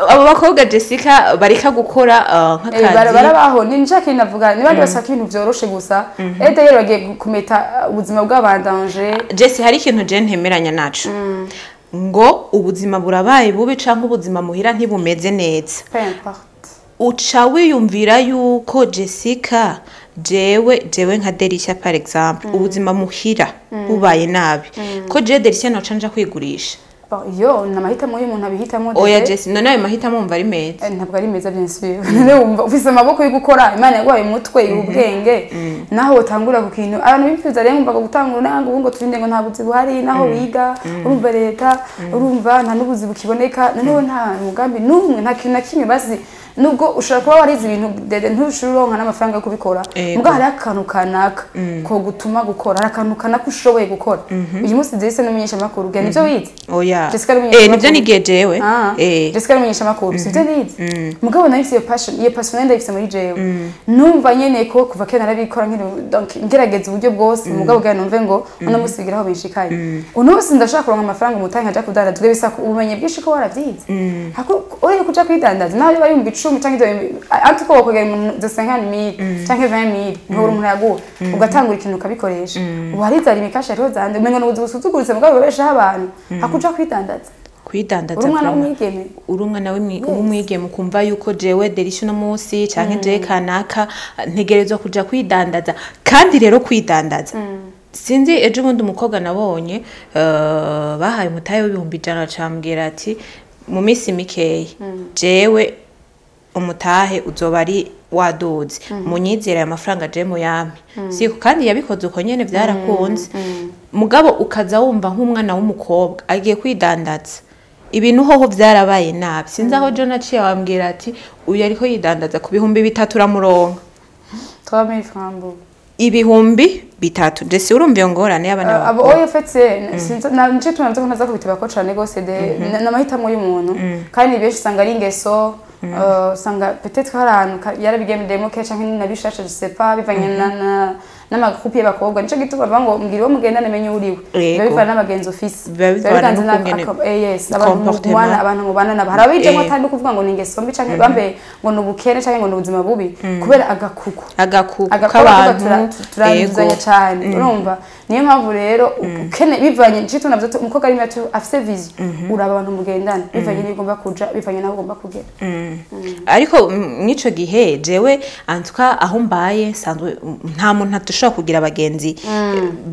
Abo bakobwa Jessica bareka gukora nk'akazi. Barabaho, ni nshaka navuga ni bandi bashaka ibintu vyoroshe gusa, d'ailleurs bagiye kumeta ubuzima bw'abantu danger. Jesse, hari ikintu je ntemeranya naco, ngo ubuzima burabaye bubi canke ubuzima muhira ntibumeze neza, Peu importe. Uca wiyumvira yuko Jessica, jewe nka Delicia par exemple, ubuzima muhira bubaye nabi, ko je Delicia noca nja kwigurisha? Bon, iyo ni amahitamo y'umuntu abihitamo. Oya. Dede. Jesse, none ayo mahitamo wumva ari meza? Ntabwo ari meza, bien sûr. None wumva ufise amaboko yo gukora, Imana yaguhaye umutwe, ubwenge, naho wotangura ku kintu abantu bifuza rero ngumva gutangura nango ubu ngo turinde ngo nta buzi buhari, naho wiga urumva leta, urumva nta n'ubuzi bukiboneka. Noneho nta mugambi n'umwe, nta kintu na kimwe. Basi nubwo ushobora kuba warize ibintu dede, ntushobora uronka n'amafaranga yo kubikora, muga hariho akantu kanaka ko gutuma gukora, hari akantu kanaka ushoboye gukora. Uyu munsi Jesse n'umumenyeshamakuru, genda ivyo wize. Oya. Jessica ari Nivyo nigiye jewe. Ah, Jessica ari umumenyeshamakuru, sivyo nize, mugabo nari iyo passion, iyo passion nari ndayifise muri jewe. Numva nyene ko kuva kera narabikora nkiri, donc ngerageza uburyo bwose, mugabo bwa numve ngo uno munsi bigeraho binshikaye, uno munsi ndashaka kuronka amafaranga umutahe nkaja kudandaza. Ubwo bisaba ubumenyi bwinshi ko waravyize. Hako uri kuja kwidandaza, naho yoba 10,000 canke ivyo, ariko wokogera umuntu de 50,000 canke 20,000, ntubura umuntu yaguha ugatangura ikintu ukabikoresha. Ubu hari za Lumicash, hariho zande, umengo n'ubuzi busuzuguritse, mugabo bubeshaho abantu hakuja kwidandaza. Kwidandaza. Uri umwana Vraiment. w'umwigeme. Uri umwana w'umwigeme, ukumva yuko jewe Delicia uno munsi canke jewe kanaka ntegerezwa kuja kwidandaza. Kandi rero kwidandaza, sinzi, ejo bundi umukobwa nabonye bahaye umutahe w'100,000, acambwira ati mu minsi mikeyi jewe umutahe uzoba ari waduze, munyizere, aya mafaranga je muyampe. Siko kandi yabikoze uko nyene, vyarakunze. Mugabo ukaza wumva nk'umwana w'umukobwa agiye kwidandaza ibintu, hoho vyarabaye nabi. Sinzi aho John aciye wambwira ati uyu ariko yidandaza ku 3000, uramuronka. 3000 francs bu. 3000, Jesse, urumva iyo ngorane y'abana Abo b'abakobwa? oya, fetse sinzi na nce tunavuze ko ntaza kubiteba ko cane gose de n'amahitamo y'umuntu, kandi benshi usanga ari ingeso, usanga peut-être hari ahantu yarabigendeyemo kenshi canke nabishashe, je sais pas, bivanye n'amagroupe y'abakobwa. Nico gituma bavuga ngo mbwira uwo mugendana menye uriwe. Biba bivana n'abagenzi ufise. Biba bivana bivanze n'ukungene yes, abantu comportement. mubana, abantu mubana nabo. Hari abijamwo atari no kuvuga ngo ni ingeso mbi canke bambe ngo ni ubukene canke ngo ni ubuzima bubi, kubera agakuku agakuku agakora k'abantu. turanduzanya cyane. Urumva niyo mpamvu rero ukene bivanye nicyo tunavuze ati umukobwa ari muto afise vision, uraba abantu mugendana bivanye n'iyo ugomba kuja, bivanye n'aho ugomba kugera. Ariko mw'ico gihe jewe antuka aho mbaye nsanzwe nta muntu atushobora kugira abagenzi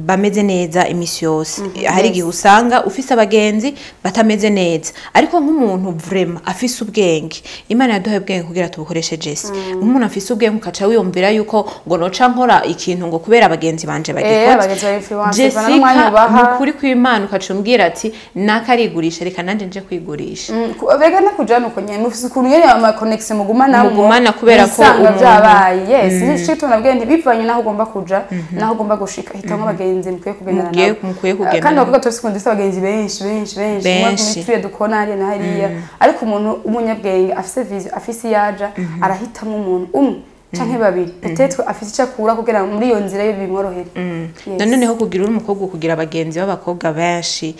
bameze neza imisi yose. Hari igihe usanga ufise abagenzi batameze neza, ariko nk'umuntu vraiment afise ubwenge, Imana yaduhaye ubwenge kugira tubukoreshe. Jesse, umuntu afise ubwenge ukaca wiyumvira yuko ngo noca nkora ikintu ngo kubera abagenzi banje bagikoze. Abagenzi ba influence bivana n'umwanya Jessica, ubaha. Nukuri kw'Imana, ukaca umbwira ati naka arigurisha, reka nanje nje kwigurisha. Bega no kujana uko nyene ufise ukuntu nyene ama connection mugumana. Mugumana kubera ko wisanga umuntu- vyabaye. Yes, nico tunabwiye nti bivanye naho ugomba kuja naho ugomba gushika, hitamwo abagenzi mukwiye kugendana nabo. Mukwiye kugendana. Kandi abakobwa twese dukunda dufise abagenzi benshi benshi benshi. Benshi. Umwe turiya dukona hariya na hariya, ariko umuntu w'umunyabwenge afise vision, afise iyaja, arahitamwo umuntu umwe. Canke babiri, peut-être afise icyo akura kugira ngo muri iyo nzira ye bimworohere. Yes. Noneho kugira uri umukobwa, kugira abagenzi b'abakobwa benshi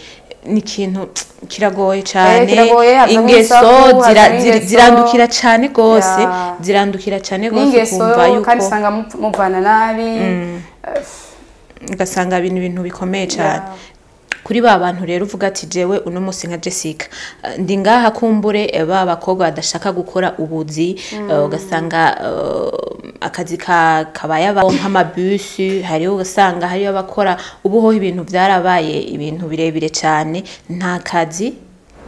ni ikintu kiragoye cyane. Kiragoye, hazamo Ingeso isaku, hazamo ingeso. Zirandukira cyane rwose. Zirandukira cyane rwose. N'ingeso. Ukumva Kandi yuko usanga muvana nabi. Ugasanga ibintu bikomeye cyane kuri ba bantu. Rero uvuga ati jewe uno munsi nka Jessica, ndi ngaha, kumbure ba bakobwa badashaka gukora ubuzi, ugasanga akazi kabaye nk'amabusi, hariho ugasanga hariyo abakora ubuhoho, ibintu byarabaye ibintu birebire cyane, nta kazi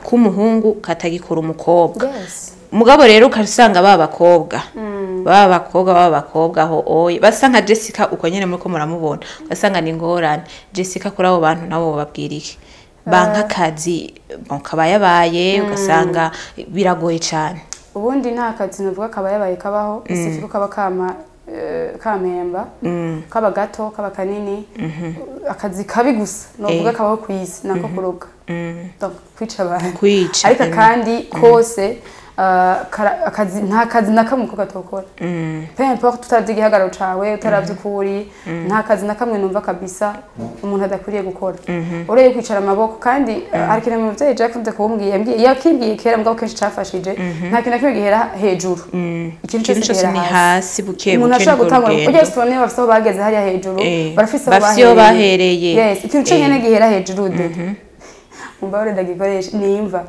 k'umuhungu katagikora umukobwa. Mugabo rero ukasanga ba bakobwa aho oye basa nka Jessica uko nyene muriko muramubona, ugasanga ni ingorane. Jessica, kuri abo bantu nabo babwira iki? Banka akazi, bon, kabayabaye, ugasanga biragoye cyane. Ubundi nta kazi navuga kaba yabaye kabaho, isi ko kaba kama kampemba, kaba gato kaba kanini. Akazi kabi gusa novuga kabaho ku isi nako kuroga, donc kwica abantu. Kwica. Ariko kandi kose akazi, nta kazi na kamwe ko gatokora, peu importe utaravye igihagararo cawe, utaravye uko uri, nta kazi na kamwe numva kabisa umuntu adakwiriye gukora ureye kwicara amaboko. Kandi hari ikintu umuvyeyi Jack akunze kumbwira, yambwiye, yakimbwiye kera, mugabo kenshi cafashije: nta kintu na kimwe gihera hejuru, ikintu Ikintu cyose cyose gihera ni hasi. Hasi buke Umuntu buke ashobora nirwo gutangura rugendo. Ujya tubone bafise aho bageze hariya hejuru, barafise aho Bafise iyo bahereye. Yes, ikintu conyene gihera hejuru de mumbabarire ndagikoresha ni imva.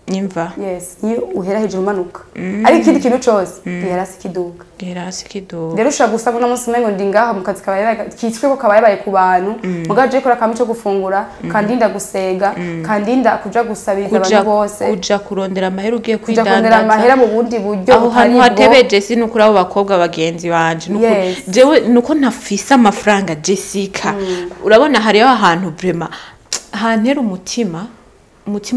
Nimva. Yes, iyo uhera hejuru umanuka, ariko ikindi kintu cose gihera hasi kiduga. Gihera hasi kiduga. Rero ushobora gusanga uno munsi umengo ndi ngaho mu kazi kabaye kitwe ko kabaye ku bantu, mugabo je kora kamwe cyo gufungura, kandinda gusega, kandinda kuja gusabiriza Kuja abantu bose. Kuja kurondera amahera, ugiye Kuja kurondera kwidandaza. amahera mu bundi buryo Aho butari hantu bwo. hatebeje si nukuri abo bakobwa bagenzi banje. Nukuri jewe nuko ntafise amafaranga. Jessica, urabona hariho ahantu vraiment hantera umutima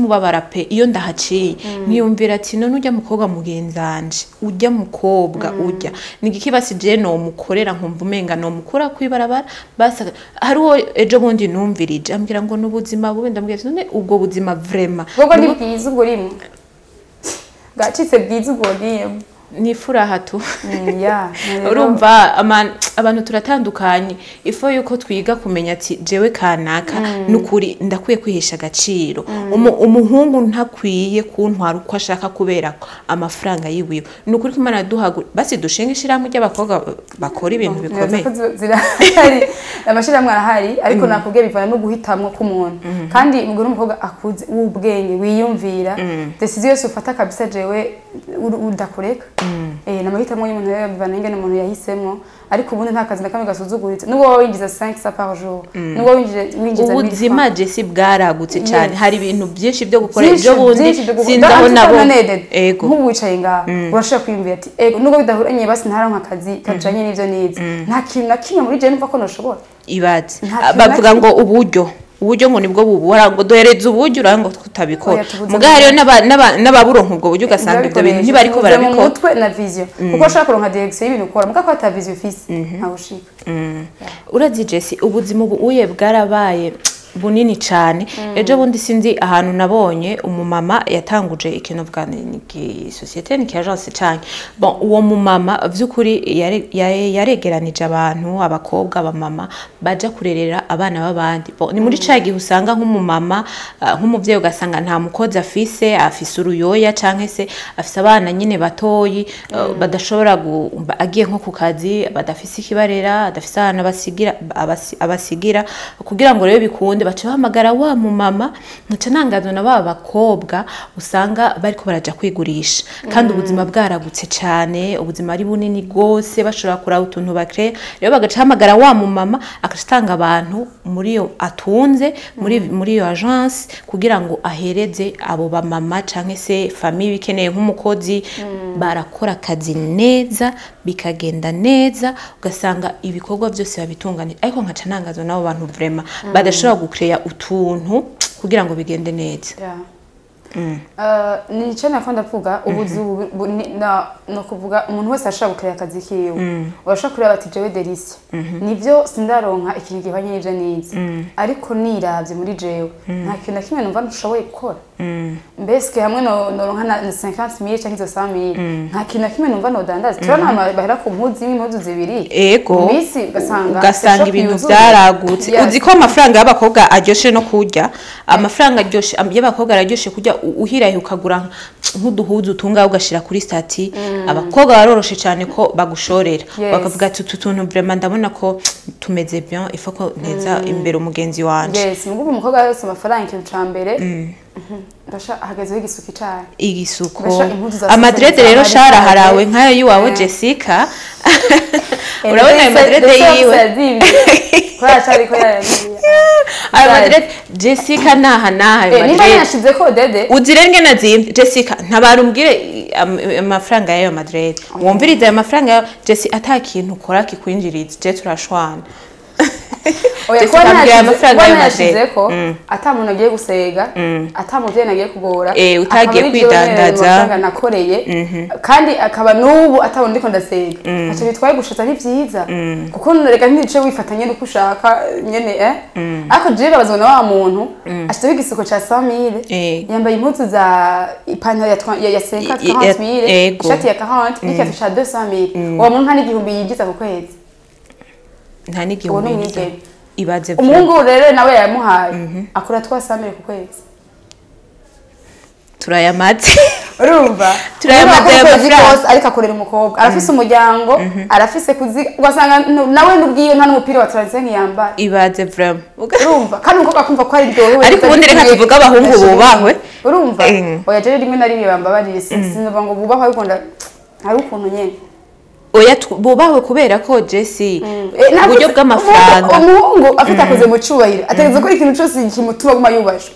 ubabara pe. Iyo ndahaciye nkiyumvira ati none ujya mukobwa mugenzi wanje, ujya mukobwa ujya ni igiki basi je nomukorera, nkumva umenga nomukura kwibarabara basi. Hariho ejo bundi numvirije ambwira ngo n'ubuzima bubi, ndamubwira ati none ubwo buzima vraiment Ubwo ni bwiza, ubwo rimwe bwacitse bwiza, ubwo wagiyemo. Ni furaha tu. Ya, rero- Urumva abantu turatandukanye, ifo yuko twiga kumenya ati jewe kanaka nukuri ndakwiye kwihesha agaciro. Umuhungu ntakwiye kuntwara uko ashaka kubera ko amafaranga yiwiwe. Nukuri ko Imana yaduhagu basi dushinga ishirahamwe ry'abakobwa bakora ibintu Nibaza bikomeye. ko zirahari, amashyirahamwe arahari, ariko nakubwiye bivana no guhitamwo k'umuntu. Kandi ubwo n'umukobwa akuze w'ubwenge wiyumvira décision yose ufata kabisa, jewe udakureka ni amahitamo y'umuntu rero, bivana n'ingene umuntu yahisemwo. Ariko ubundi nta kazi na kamwe gasuzuguritse, nubwo wowe winjiza 5 par jour, nubwo winjiza 1000 Ubuzima francs. Jesi bwaragutse cyane. Hari ibintu byinshi byo gukora. Byinshi, Ibyo bundi byinshi byo gukora. sinzi aho Ndazi nabo ko ego. Nk'ubu wicaye ngaha, urashobora kwiyumvira ati ego, nubwo bidahuranye, basi ntaronka akazi kajanye n'ivyo nize, nta kintu na kimwe muri je numva ko noshobora. Ibaze. Nta kintu na Bavuga kimwe. ngo uburyo ngo nibwo bubura, ngo duhereze uburyo, uraho ngo tutabikora. Oya, tubuze Muga hariyo n'ababuronka ubwo buryo, ugasanga ibyo bintu ntibariko Tubuze mu barabikora. mutwe na vision, kuko ushobora kuronka direction y'ibintu ukora, muga ko ata vision ufise ntawe ushika. Urazi Jesi, ubuzima ubu uye bwarabaye bunini cyane. Ejo bundi sinzi ahantu nabonye umumama yatanguje ikintu bwa ni société, ni agence cyane. Bon, uwo mumama vy'ukuri yaregeranije abantu, abakobwa, abamama baja kurerera abana b'abandi. Bon, ni muri ca gihe usanga nk'umumama, nk'umuvyeyi, ugasanga nta mukozi afise, afise uruyoya canke se afise abana nyine batoyi, badashobora agiye nko ku kazi, badafise ikibarera, adafise ahantu abasigira kugira ngo rero bikunde, baca bahamagara wa mumama. Nkaca nangazwa na ba bakobwa usanga bariko baraja kwigurisha, kandi ubuzima bwaragutse cane, ubuzima ari bunini gose, bashobora kuraba utuntu bakreya. Rero bagaca hamagara wa mumama, agaca atanga abantu muri iyo atunze, muri iyo agence, kugira ngo ahereze abo bamama canke se famille bikeneye nk'umukozi. Barakora akazi neza, bikagenda neza, ugasanga ibikorwa byose babitunganije. Ariko nkaca nangazwa n'abo bantu vraiment badashobora gucreya utuntu kugira ngo bigende neza. Yeah. Nico nako ndavuga ubuzi no kuvuga umuntu wese ashobora gukora akazi kiwe. Urashobora kureba ati jewe Delicia nivyo sindaronka ikintu gihwanye n'ivyo nize, ariko niravye muri jewe nta kintu na kimwe numva ntushoboye gukora. Mbese hamwe no noronka na 50,000 canke izo 100,000, nta kintu na kimwe numva nodandaza. Turabona abantu bahera ku mpuzu imwe, impuzu zibiri, Ego. misi ugasanga ugasanga shop ibintu yuzuye. byaragutse. Yes. Uzi ko amafaranga y'abakobwa aryoshe no kurya? Amafaranga aryoshe y'abakobwa araryoshe kurya. Uhiraye ukagura nk'uduhuzu tungahe, ugashira kuri statut, abakobwa baroroshe cyane ko bagushorera. Bakavuga ati utu tuntu vraiment ndabona ko tumeze bien, il faut ko nteza imbere umugenzi wanje. Yes, mugubu umukobwa wese amafaranga, ikintu ca mbere ndasha hageze igisuko icayi. Igisuko. Mbese impuzu za Ama dreads sosiyete rero za shara Marie. harawe nk'ayo yiwawe. Jessica, urabona ayo ma dreads yiwe? Kubera cariko yayaziye. Ayo ma dreads, Jessica, naha naha ayo Nimba ma dreads nashizeko dede. Uzirenge nazimvye. Jessica, ntabara umbwire amafaranga y'ayo ma dreads, wumvirize ayo mafaranga yayo. Jessica, ata kintu ukora kikwinjiriza, je turashwana. Oya, Jessica, kuba ambwira amafaranga kuba y'ayo ma dreads. nayashizeko ata muntu agiye gusega, ata muvyeyi nagiye kugora, Utagiye akaba ari jewe nyene kwidandaza. amafaranga nakoreye, kandi akaba n'ubu atabona ndiko ndasega, ntaco bitwaye. Gushaza ni vyiza, kuko reka ntice wifata nyene uko ushaka nyene. Ariko jewe babazwa na wa muntu ashyizeho igisuko ca 100,000, yambaye impuzu za ipantaro ya 50, 40,000, ishati ya 40 n'ikirato ca 200,000. Uwo muntu nta n'igihumbi yinjiza ku kwezi. Nta Uwo n'igihumbi ni yinjiza. umwigeme. Ibaze. Umuhungu rero nawe yamuhaye akura 300,000 ku kwezi. Turayamaze. Urumva? Turayamaze Niba ayo akora ukwezi mafaranga. kose, ariko akorera umukobwa, arafise umuryango, arafise kuzi, ugasanga nawe n'ubwiwe nta n'umupira wa 35 yambara. Ibaze vraiment. Urumva? Kandi umukobwa akumva ko ari ryohewe. Ariko ubundi reka tuvuge abahungu bubahwe. Urumva? Oya, jewe rimwe na rimwe bambabariye, sinumva ngo bubahwe, ariko hari ukuntu nyene. Oya, bubahwe kubera ko Jesse, uburyo bw'amafaranga. Umuhungu afite akoze mu cyubahiro, ategereza gukora ikintu cyose kimutuma aguma yubashwe.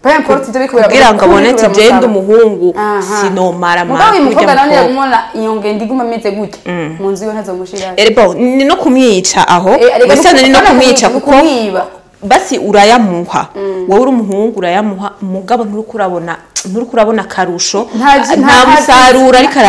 Peu importe ibyo bikorera. Kugira ngo abone ati je ndi umuhungu, sinomara. Mugabo uyu mukobwa nawe yagumana iyo ngendo iguma ameze gutya mu nzu iwe, ntazomushirayo. Bon, ni no kumwica aho. Musanze ni no kumwica, kuko kumwiba. Basi urayamuha, wowe uri umuhungu urayamuha, mugabo nturiko urabona akarusho, nta musaruro ariko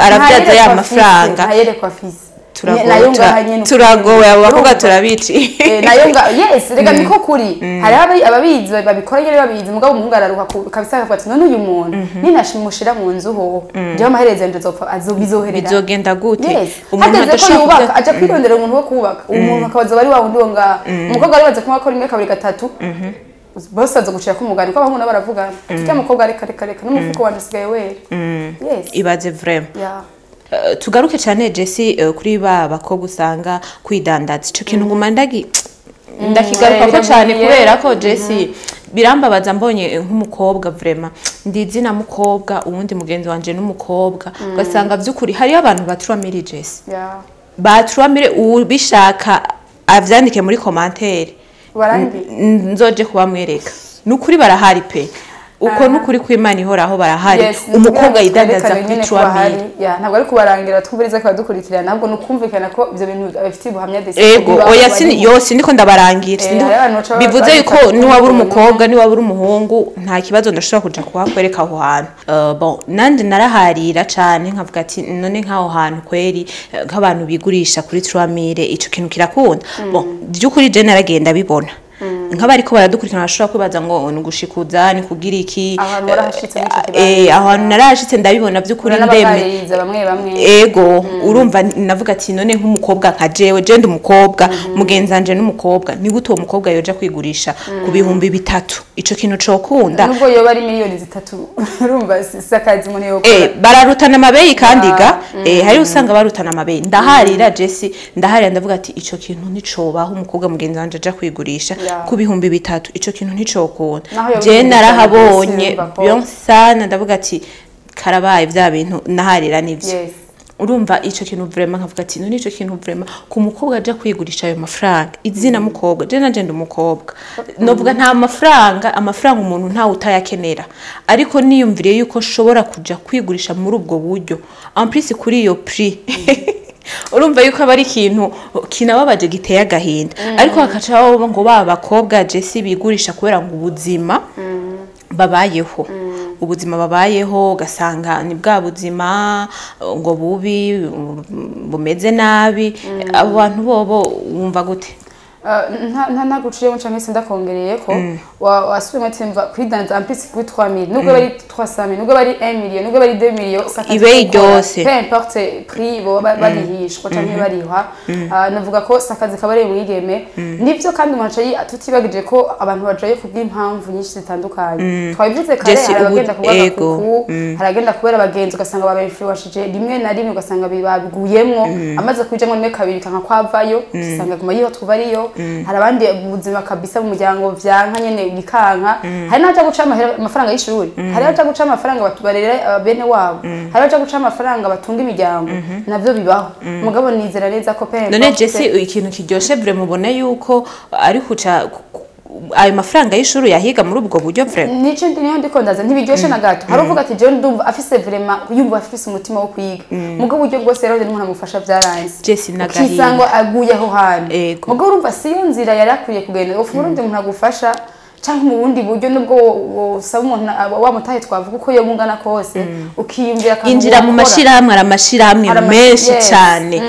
arabyaza ya mafaranga. Ntayerekwa afise. Turagowe, turagowe, abo bakobwa turabici. Nayo nga yes, reka niko kuri hariho ababizi babikora nyene babizi, mugabo umuhungu araruha kabisa, akavuga ati none uyu muntu ninashimushira mu nzu hoho, jewe amaherezo yanje azopfa azobizoherera. Bizogenda gute? Yes. Umuntu Hageze ko adashobora yubaka, kuja aja kwirondera umuntu wo kubaka, uwo muntu akabaza ari wa wundi wo ngaha. Umukobwa aribaza kumwe akora rimwe, kabiri, gatatu, bose aza gucira kumugani ko abahungu nabo baravugana ati "Uriya mukobwa, reka reka reka, n'umufuko wanje usigaye wera." Yes. Ibaze vraiment. Yeah. Tugaruke cyane Jesse, kuri ba bakobwa usanga kwidandaza, ico kintu nguma ndakigaruka ko cyane, biragoye. kubera ko Jesse birambabaza mbonye nk'umukobwa, vraiment ndizi na mukobwa, uwundi mugenzi wanje n'umukobwa, ugasanga by'ukuri hariyo abantu ba 3000, Jesse, ba 3000. Ubishaka avyandike muri commentaire. Barangi. Nzoje kubamwereka. Nukuri barahari pe, uko nukuri kw'Imana ihoraho, barahari. Yes, Umukobwa yidandaza twerekane kuri nyene ko bahari. 3000. Yeah, ntabwo ari kubarangira twumviriza ko badukurikirana, ahubwo ni ukumvikana ko ibyo bintu abafitiye ubuhamya desi. Ego, oya, sini yo siniko ndabarangira. Hari abantu baca Bivuze babifata yuko niwaba uri ukuntu. umukobwa, niwaba uri umuhungu, nta kibazo, ndashobora kuja kuhakwereka aho hantu. Bon, nanje naraharira cane nkavuga ati none nk'aho hantu kweri, nk'abantu bigurisha kuri 3000, ico kintu kirakunda? Bon, by'ukuri je naragenda bibona, nk'abariko baradukurikirana bashobora kwibaza ngo ni ugushikuza, ni kugira iki. Ahantu warahashitse muri ico kibanza. Aho hantu narahashitse, ndabibona by'ukuri, ndeme. N'abakaririza bamwe bamwe. Ego, urumva navuga ati none nk'umukobwa nka jewe, je ndi umukobwa, mugenzi wanje n'umukobwa, ni gute uwo mukobwa yoja kwigurisha ku 3000? Ico kintu cokunda? Nubwo yoba ari 3 miliyoni, urumva si akazi umuntu yokora. Bararutana amabeyi kandi ga, hari usanga barutana amabeyi. Ndaharira Jesse, ndaharira, ndavuga ati ico kintu nticobaho, umukobwa mugenzi wanje aja kwigurisha ku 3000, ico kintu nticokunda. Naho yoba Je 30,000, narahabonye urumva ko- bien sana, ndavuga ati karabaye, vya bintu naharira nivyo. Urumva ico kintu vraiment nkavuga ati none ico kintu vraiment ku mukobwa aja kwigurisha ayo mafaranga, izina mukobwa, je nanje ndi umukobwa, novuga nta mafaranga, amafaranga umuntu ntawe utayakenera, ariko niyumviriye yuko nshobora kuja kwigurisha muri ubwo buryo, en plus kuri iyo prix, urumva yuko aba ari ikintu kinababaje, giteye agahinda. Ariko hakaca habaho ngo ba bakobwa Jesse bigurisha kubera ngo ubuzima babayeho. Ubuzima babayeho ugasanga ni bwa buzima ngo bubi, bumeze nabi. Abo bantu bobo wumva gute? Nta naguciyemo canke se ndakongereye ko wasubiyemo ati mva kwidanza en plus kuri 3000, nubwo bari 300,000, nubwo bari 1 million, nubwo bari 2 millions, sakazi Ibeyi gukora. ryose. Peu importe prix boba barihishwa canke barihwa. Navuga ko sakazi kabareye umwigeme nivyo, kandi umuntu aca tutibagije ko abantu bajaye kubw'impamvu nyinshi zitandukanye twabivuze kare. Jesse, Hari abagenda kubwaga ego. kuku, hari agenda kubera abagenzi, ugasanga babainfluenshije rimwe na rimwe, ugasanga babiguyemwo, amaze kujamwo rimwe kabiri kanka kwavayo, usanga aguma yiho twuba ariyo. Hari abandi ubuzima kabisa mu muryango vyanka nyene bikanka. Hari n'abaja guca amafaranga y'ishuri, hari n'abaja guca amafaranga barera bene wabo, hari n'abaja guca amafaranga batunga imiryango, navyo bibaho. Mugabo nizera neza ko pe None Jesse, ikintu kiryoshe vraiment, ubona yuko ari kuca ayo mafaranga y'ishuri yahiga muri ubwo buryo vraiment? Nico ndi niho ndiko ndaza, ntibiryoshe na gato. Hari uvuga ati jewe ndumva afise vraiment, yumva afise umutima wo kwiga, mugabo uburyo bwose rero n'umuntu amufasha byaranze. Jesse, n'agahinda. Ukisanga aguye aho hantu. Mugabo urumva siyo nzira yari akwiye kugenda. Ufu urundi muntu agufasha canke mu bundi buryo, nubwo wosaba umuntu wa mutahe twavuga uko yo mungana kose, ukiyumvira akantu Injira mu wokora. mashirahamwe, hari amashirahamwe Hari menshi cane.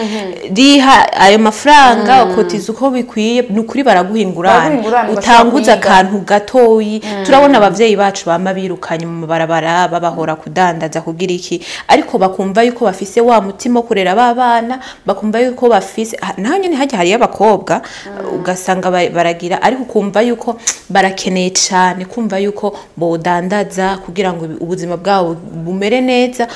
Riha ayo mafaranga, ukotiza uko bikwiye, ni ukuri baraguha ingurane. Baraguha ingurane, ugashobora Utanguza kwiga. akantu gatoyi. Turabona abavyeyi bacu bama birukanye mu mabarabara, babahora kudandaza kugira iki, ariko bakumva yuko bafise wa mutima wo kurera ba bana, bakumva yuko bafise naho nyene hajya hariyo abakobwa ugasanga baragira, ariko ukumva yuko barakeneye cane kumva yuko bodandaza kugira ngo ubuzima bwabo bumere neza.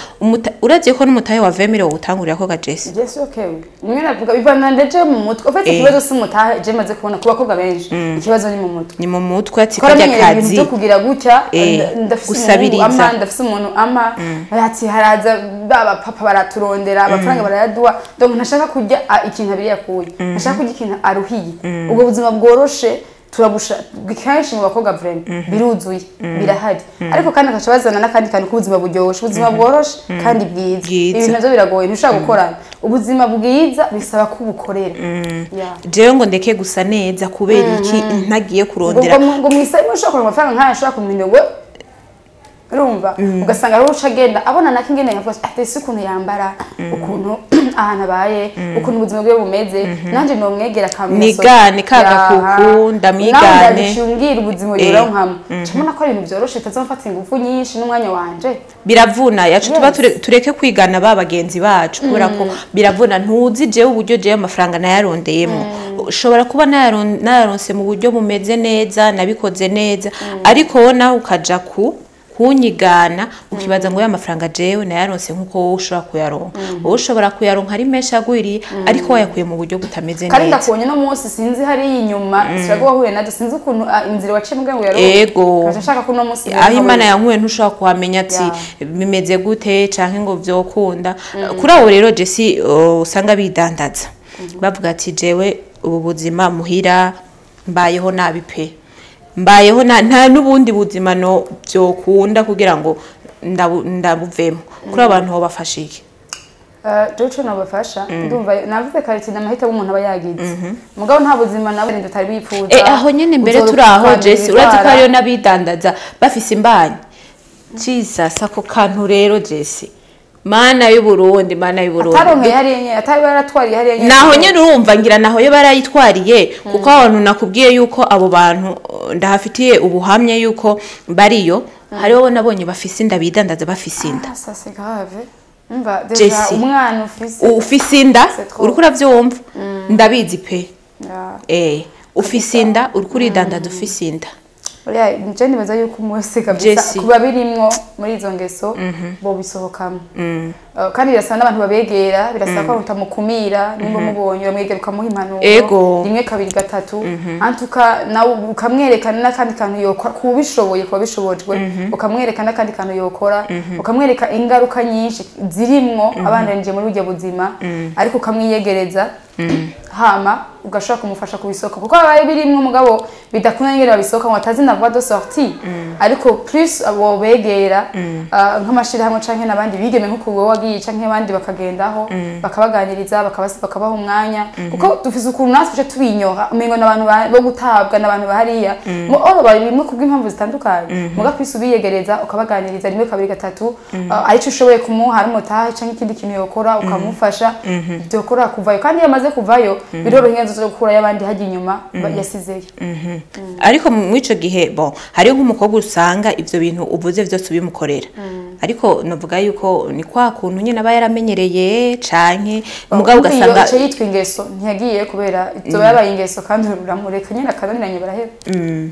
Uravye ko n'umutahe wa 20 000 wotangurira ko ga Jesse. Yes, okay. Nimwe navuga bivana ndeje mu mutwe. Ufite ikibazo si mutahe, je maze kubona ku bakobwa benshi. Ikibazo ni mu mutwe. Ni mu mutwe, ati karya Twaramenyereye ibintu kazi byo kugira gutya, ndafise umuhungu gusabiriza. ama, ndafise umuntu ama, ati haraza baba papa baraturondera, amafaranga barayaduha. Donc ntashaka kurya ikintu abiri yakuye, ntashaka kurya ikintu aruhiye. Ubwo buzima bworoshe turabusha kenshi mu bakobwa vraiment biruzuye, birahari, ariko kandi agaca bazana n'akandi kantu k'ubuzima buryoshe, ubuzima bworoshe kandi bwiza. Bwiza. Ibintu navyo biragoye, ntushobora gukorana ubuzima bwiza, bisaba ko ubukorera. Yeah. Jewe ngo ndeke gusa neza kubera iki ntagiye kurondera? Ngo mwisa imwe ushobora kuronka amafaranga nk'aya, ashobora kumenya we urumva ugasanga ari uca agenda abona nako ingene yavuga ati ese ukuntu yambara, ukuntu ahantu abaye, ukuntu ubuzima bwe bumeze, nanjye nomwegera akamenya. Nigane ka gakuku, ndamwigane. Nawe ubuzima yoronkamwo, ncamona ko ari ibintu vyoroshe, bitazomfata ingufu nyinshi n'umwanya wanje. Biravuna yacu tuba tureke kwigana ba bagenzi bacu, kubera ko biravuna. Ntuzi jewe uburyo jewe amafaranga nayarondeyemo. Ushobora kuba nayaronse mu buryo bumeze neza, nabikoze neza, ariko wowe nawe ukaja ku kunyigana, ukibaza ngo ya mafaranga jewe nayaronse nkuko wowe ushobora kuyaronka. Wowe ushobora kuyaronka ari menshi agwiriye, ariko wayakuye mu buryo butameze Kandi neza. Ndakubonye no munsi, sinzi hariya inyuma sirago wahuye nabyo, sinzi ukuntu inzira waciye mbwa ngo yaronke. Nkaca nshaka ko uno munsi Aho Imana yankuye ntushobora kuhamenya ati bimeze gute canke ngo vyokunda. Kuri abo rero Jesse, usanga bidandaza bavuga ati jewe ubu buzima muhira mbayeho nabi pe, mbayeho nta n'ubundi buzima no vyokunda kugira ngo ndabuvemo. Kuri abo bantu bafasha iki? Jewe ico nobafasha, ndumva navuze kare ati n'amahitamo umuntu aba yagize, mugabo nta buzima nawe tutari bifuza. Aho nyene mbere Uzora turi aho ukandura Jesse, urazi ko indwara. hariyo n'abidandaza bafise imbanyi. Jesus, ako kantu rero Jesse, Mana y'Uburundi, Mana y'Uburundi. Ataronkeye hariya nyene, atari baratwariye hariya nyene. Naho nyene urumva ngira naho yo barayitwariye, kuko abantu nakubwiye yuko abo bantu ndahafitiye ubuhamya yuko bariyo. Hariho nabonye bafise inda, bidandaza bafise inda. Ah, ça c'est grave. Umva déjà Jesse. umwana ufise Ufise inda. C'est trop. Uriko uravyumva, ndabizi pe. Ufise inda, uriko uridandaza ufise inda. Oya, je nibaza yuko umwe wese kabisa Jesse. kuba birimwo muri izo ngeso bobisohokamo. Kandi birasaba n'abantu babegera, birasaba ko utamukumira. Nimba umubonye uramwegera ukamuha impanuro rimwe, kabiri, gatatu, antuka nawe ukamwereka n'akandi kantu yokora kubishoboye, kuba bishobojwe, ukamwereka n'akandi kantu yokora, ukamwereka ingaruka nyinshi zirimwo abandanije muri burya buzima, ariko ukamwiyegereza hama. ugashobora kumufasha kubisohoka, kuko abaye birimwo mugabo bidakunda ingene babisohoka ngo atazi na voie de sortie. Ariko plus abo begera nk'amashirahamwe canke n'abandi bigeme, nkuko wowe wagiye canke abandi bakagendaho, bakabaganiriza, bakabaha umwanya, kuko dufise ukuntu natwe tuce tubinyora, umengo n'abantu bo gutabwa, n'abantu bahariya ngo oro barimwe kubw'impamvu zitandukanye. Muga kwisi ubiyegereza, ukabaganiriza rimwe, kabiri, gatatu, arico ushoboye kumuha, ari umutahe canke ikindi kintu yokora, ukamufasha, byokora kuvayo. Kandi iyo amaze kuvayo, biroroha ingenzo zo gukurayo abandi hajya inyuma yasizeyo. Ariko muri ico gihe, bon, hariho nk'umukobwa usanga ivyo bintu uvuze vyose ubimukorera, ariko novuga yuko ni kwa kuntu nyene aba yaramenyereye, canke mugabo ugasanga ico yitwa ingeso, ntiyagiye kubera izoba yabaye ingeso, kandi uramureka nyene akananiranye, baraheba.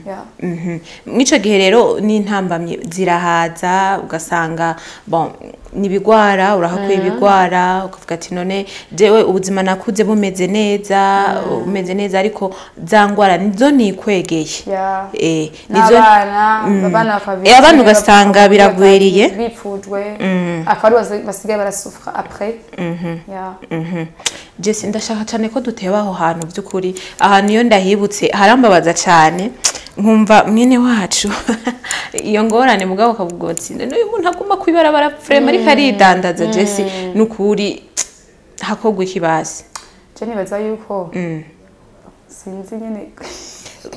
Yeah. Mw'ico gihe rero n'intambamye zirahaza, ugasanga, bon, nibigwara, urahakuye ibigwara, ukavuga ati: "None jewe ubuzima nakuze bumeze neza, bumeze neza, ariko za ngwara nizo nikwegeye." Nizo n'abana, abana bakaba Abana ugasanga biragwiriye. Bipfujwe, akaba ari basigaye barasufra après. Yeah. Jesse, ndashaka cyane ko duteba aho hantu. By'ukuri ahantu iyo ndahibutse harambabaza cyane, nkumva mwene wacu iyo ngorane, mugabo ukavuga uti: "None uyu muntu aguma kwibarabara vraiment ariko aridandaza?" Jesse, nukuri hakogwa ikibasi. Je nibaza yuko sinzi nyene.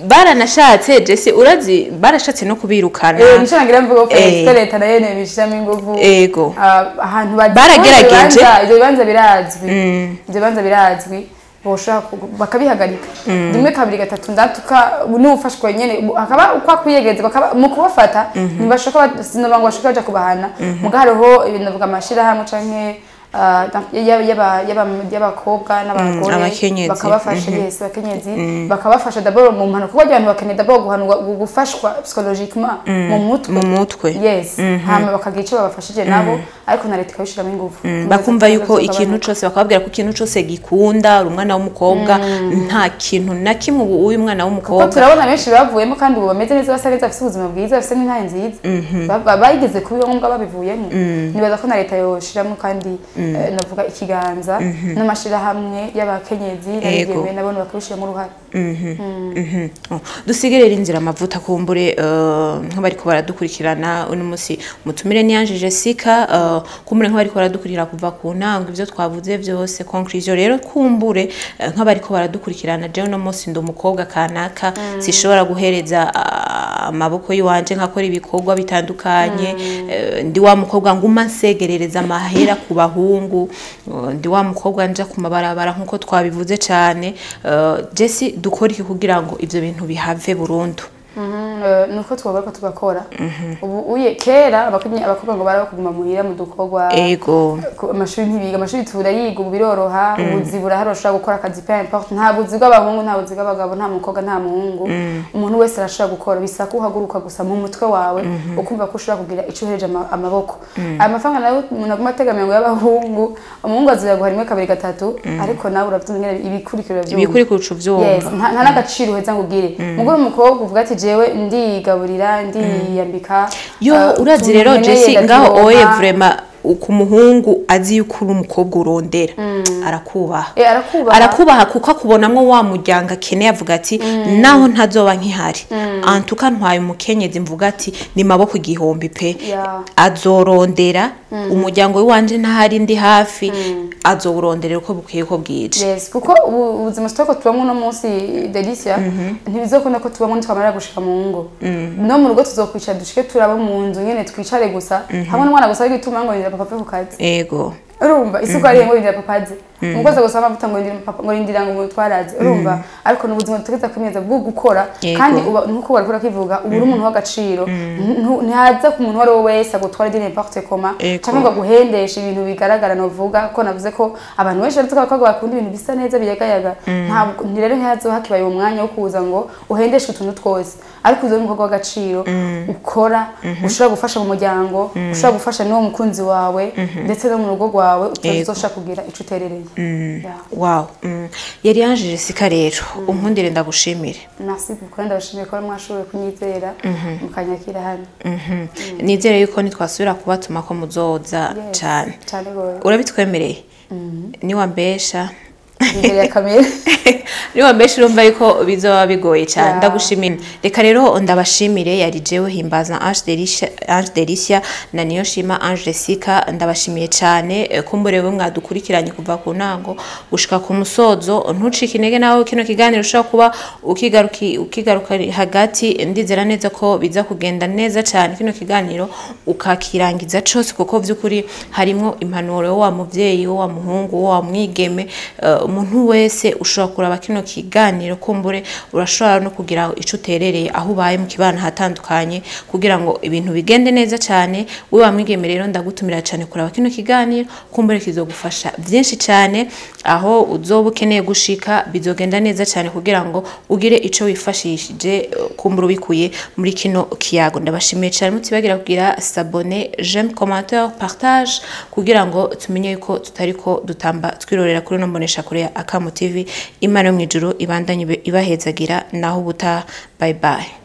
Baranashatse, Jesse, urazi, barashatse no kubirukana. Nico nagira mvuga ko leta nayo ibishiramo inguvu. Ah, ahantu Baragerageje. Ivyo bibanza birazwi, ivyo bibanza birazwi, boshobora bakabihagarika rimwe, kabiri, gatatu, ndatuka n'ufashwe nyene akaba uko akwiyegeza, bakaba mu kubafata ntibashoka, sinova ngo bashoka baja kubahana. Muga hariho ibintu bavuga amashirahamwe canke y'abakobwa n'abagore, abakenyezi. Bakabafasha, yes, abakenyezi bakabafasha d'abord mu mpanuka, kuko abantu bakeneye d'abord guhanurwa, gufashwa psychologiquement mu mutwe. Mu mutwe. Yes, hama bakagira icyo babafashije nabo, ariko na leta ikabishiramo ingufu. Bakumva yuko ikintu cose, bakababwira ko ikintu cose gikunda uri umwana w'umukobwa, nta kintu na kimwe ubu uyu mwana kuko w'umukobwa. Turabona benshi bavuyemo kandi ubu bameze neza, basa neza, bafise ubuzima bwiza, bafise n'intahe nziza. Bayigeze kubiba ngombwa babivuyemo. Nibaza ko na leta yoshiramo kandi navuga ikiganza n'amashirahamwe y'abakenyezi n'abigeme, nabo bakabishiramo uruhare. Oh, dusige rero inzira amavuta. Kumbure nk'abariko baradukurikirana uno musi, mutumire ni Ange Jessica, kumbure nk'abariko baradukurikira kuva ku ntango, ivyo twavuze vyose, conclusion rero, kumbure nk'abariko baradukurikirana, jewe uno musi ndi umukobwa kanaka, sishobora guhereza amaboko yiwanje nkakora ibikorwa bitandukanye, ndi wa mukobwa nguma nsegerereza amahera ku bahungu, ndi wa mukobwa nja ku mabarabara nk'uko twabivuze cane. Jesse, dukora iki kugira ngo ivyo bintu bihave burundu? Nuko twogaruka tugakora. Ubu uye kera abakobwa ngo baraba kuguma muhira mu dukorwa, amashuri ntibiga, amashuri turayiga ubu, biroroha, ubuzi burahari, urashobora gukora akazi, peu importe, nta buzi bw'abahungu, nta buzi bw'abagabo, nta mukobwa, nta muhungu, umuntu wese arashobora gukora. Bisaba ko uhaguruka gusa mu mutwe wawe, ukumva ko ushobora kugira icyo uhereje amaboko. Aya mafaranga nayo umuntu aguma ategamiye ngo y'abahungu, umuhungu azoyaguha rimwe, kabiri, gatatu, ariko nawe uravyumva ingene ibikurikira uravyumva. Ibikurikira uca uvyumva. Yes, nta n'agaciro uheza ngo ugire. Mugore umukobwa uvuga ati: "Jewe ndigaburira, ndiyambika." Yo, urazi utuntu rero nkeneye Jesse, ngaho ndaturonka. oye, vraiment ku muhungu azi yuko uri umukobwa urondera, arakubaha. Arakubaha. Arakubaha kuko akubonamwo wa muryango akeneye, avuga ati: "Naho ntazoba nkihari, antuka ntwaye umukenyezi, mvuga ati ni maboko igihumbi pe, azorondera umuryango w'iwanje, ntahari ndi hafi, azowuronderera uko bukwiye uko bwije." Yes, kuko ubu ubuzima tutako tubamwo uno munsi, Delicia, ntibizokunda ko tubamwo nitwamara gushika mu ngo. No mu rugo tuzokwicara dushike turaba mu nzu nyene, twicare gusa hamwe n'umwana gusa, ariko ngo rindira papa ave ku kazi. Urumva isuku ari ngo rindira papa aze, umukozi gusa amavuta ngo rindira papa, ngo rindira ngo umutwaraze, urumva? Ariko ni ubuzima dutegereza kwemeza bwo gukora. Kandi nkuko barikora kivuga, ubu uri umuntu w'agaciro. Ntihaza ku muntu uwo ari we wese agutwara de n'importe comment canke ngo aguhendeshe ibintu bigaragara. Novuga ko navuze ko abantu benshi bariko abakobwa bakunda ibintu bisa neza, biyagayaga. Ntabwo nti rero ntihaza hakibaye uwo mwanya wo kuza ngo uhendeshe utuntu twose, ariko uzi umukobwa w'agaciro ukora, ushobora gufasha mu muryango, ushobora gufasha n'uwo mukunzi wawe, ndetse no mu rugo rwawe utazoshobora kugira ico uterereye. Yeah. Wow. Yari Ange Jessica rero, unkundire ndagushimire. Merci beaucoup, ndabashimiye ko mwashoboye kunyizera mukanyakira hano. Nizere yuko nitwasubira kubatuma ko muzoza Yes, cane. Cane gose. Urabitwemereye? Niwambesha. Imbere ya kamera. Niba mbese urumva yuko bizoba bigoye cyane. Ndagushimira. Reka rero ndabashimire. Yari jewe Himbaza Ange Delicia, Ange Delicia na Niyoshima Ange Jessica. Ndabashimiye cyane. Kumbure we mwadukurikiranye kuva ku ntango gushika ku musozo, ntucike intege. Nawe kino kiganiro ushobora kuba ukigaruka hagati, ndizera neza ko biza kugenda neza cyane, kino kiganiro ukakirangiza cose, kuko vy'ukuri harimwo impanuro wa muvyeyi, wa muhungu, wa mwigeme, umuntu wese ushobora kuraba kino kiganiro. Kumbure urashobora no kugira ico uterereye aho ubaye mu kibano hatandukanye kugira ngo ibintu bigende neza cyane. We wa mwigeme rero, ndagutumira cyane kuraba kino kiganiro. Kumbure kizogufasha byinshi cyane aho uzoba ukeneye gushika, bizogenda neza cyane kugira ngo ugire ico wifashishije, kumbura ubikuye muri kino kiyago. Ndabashimiye cyane. Mutibagira kugira s'abonner, j'aime, commentaire, partage, kugira ngo tumenye yuko tutariko dutamba twirorera kuri no mbonesha kure ya Akamo TV. Imana yo mw'ijuru ibandanye ibahezagira. Naho ubutaha, bye bye.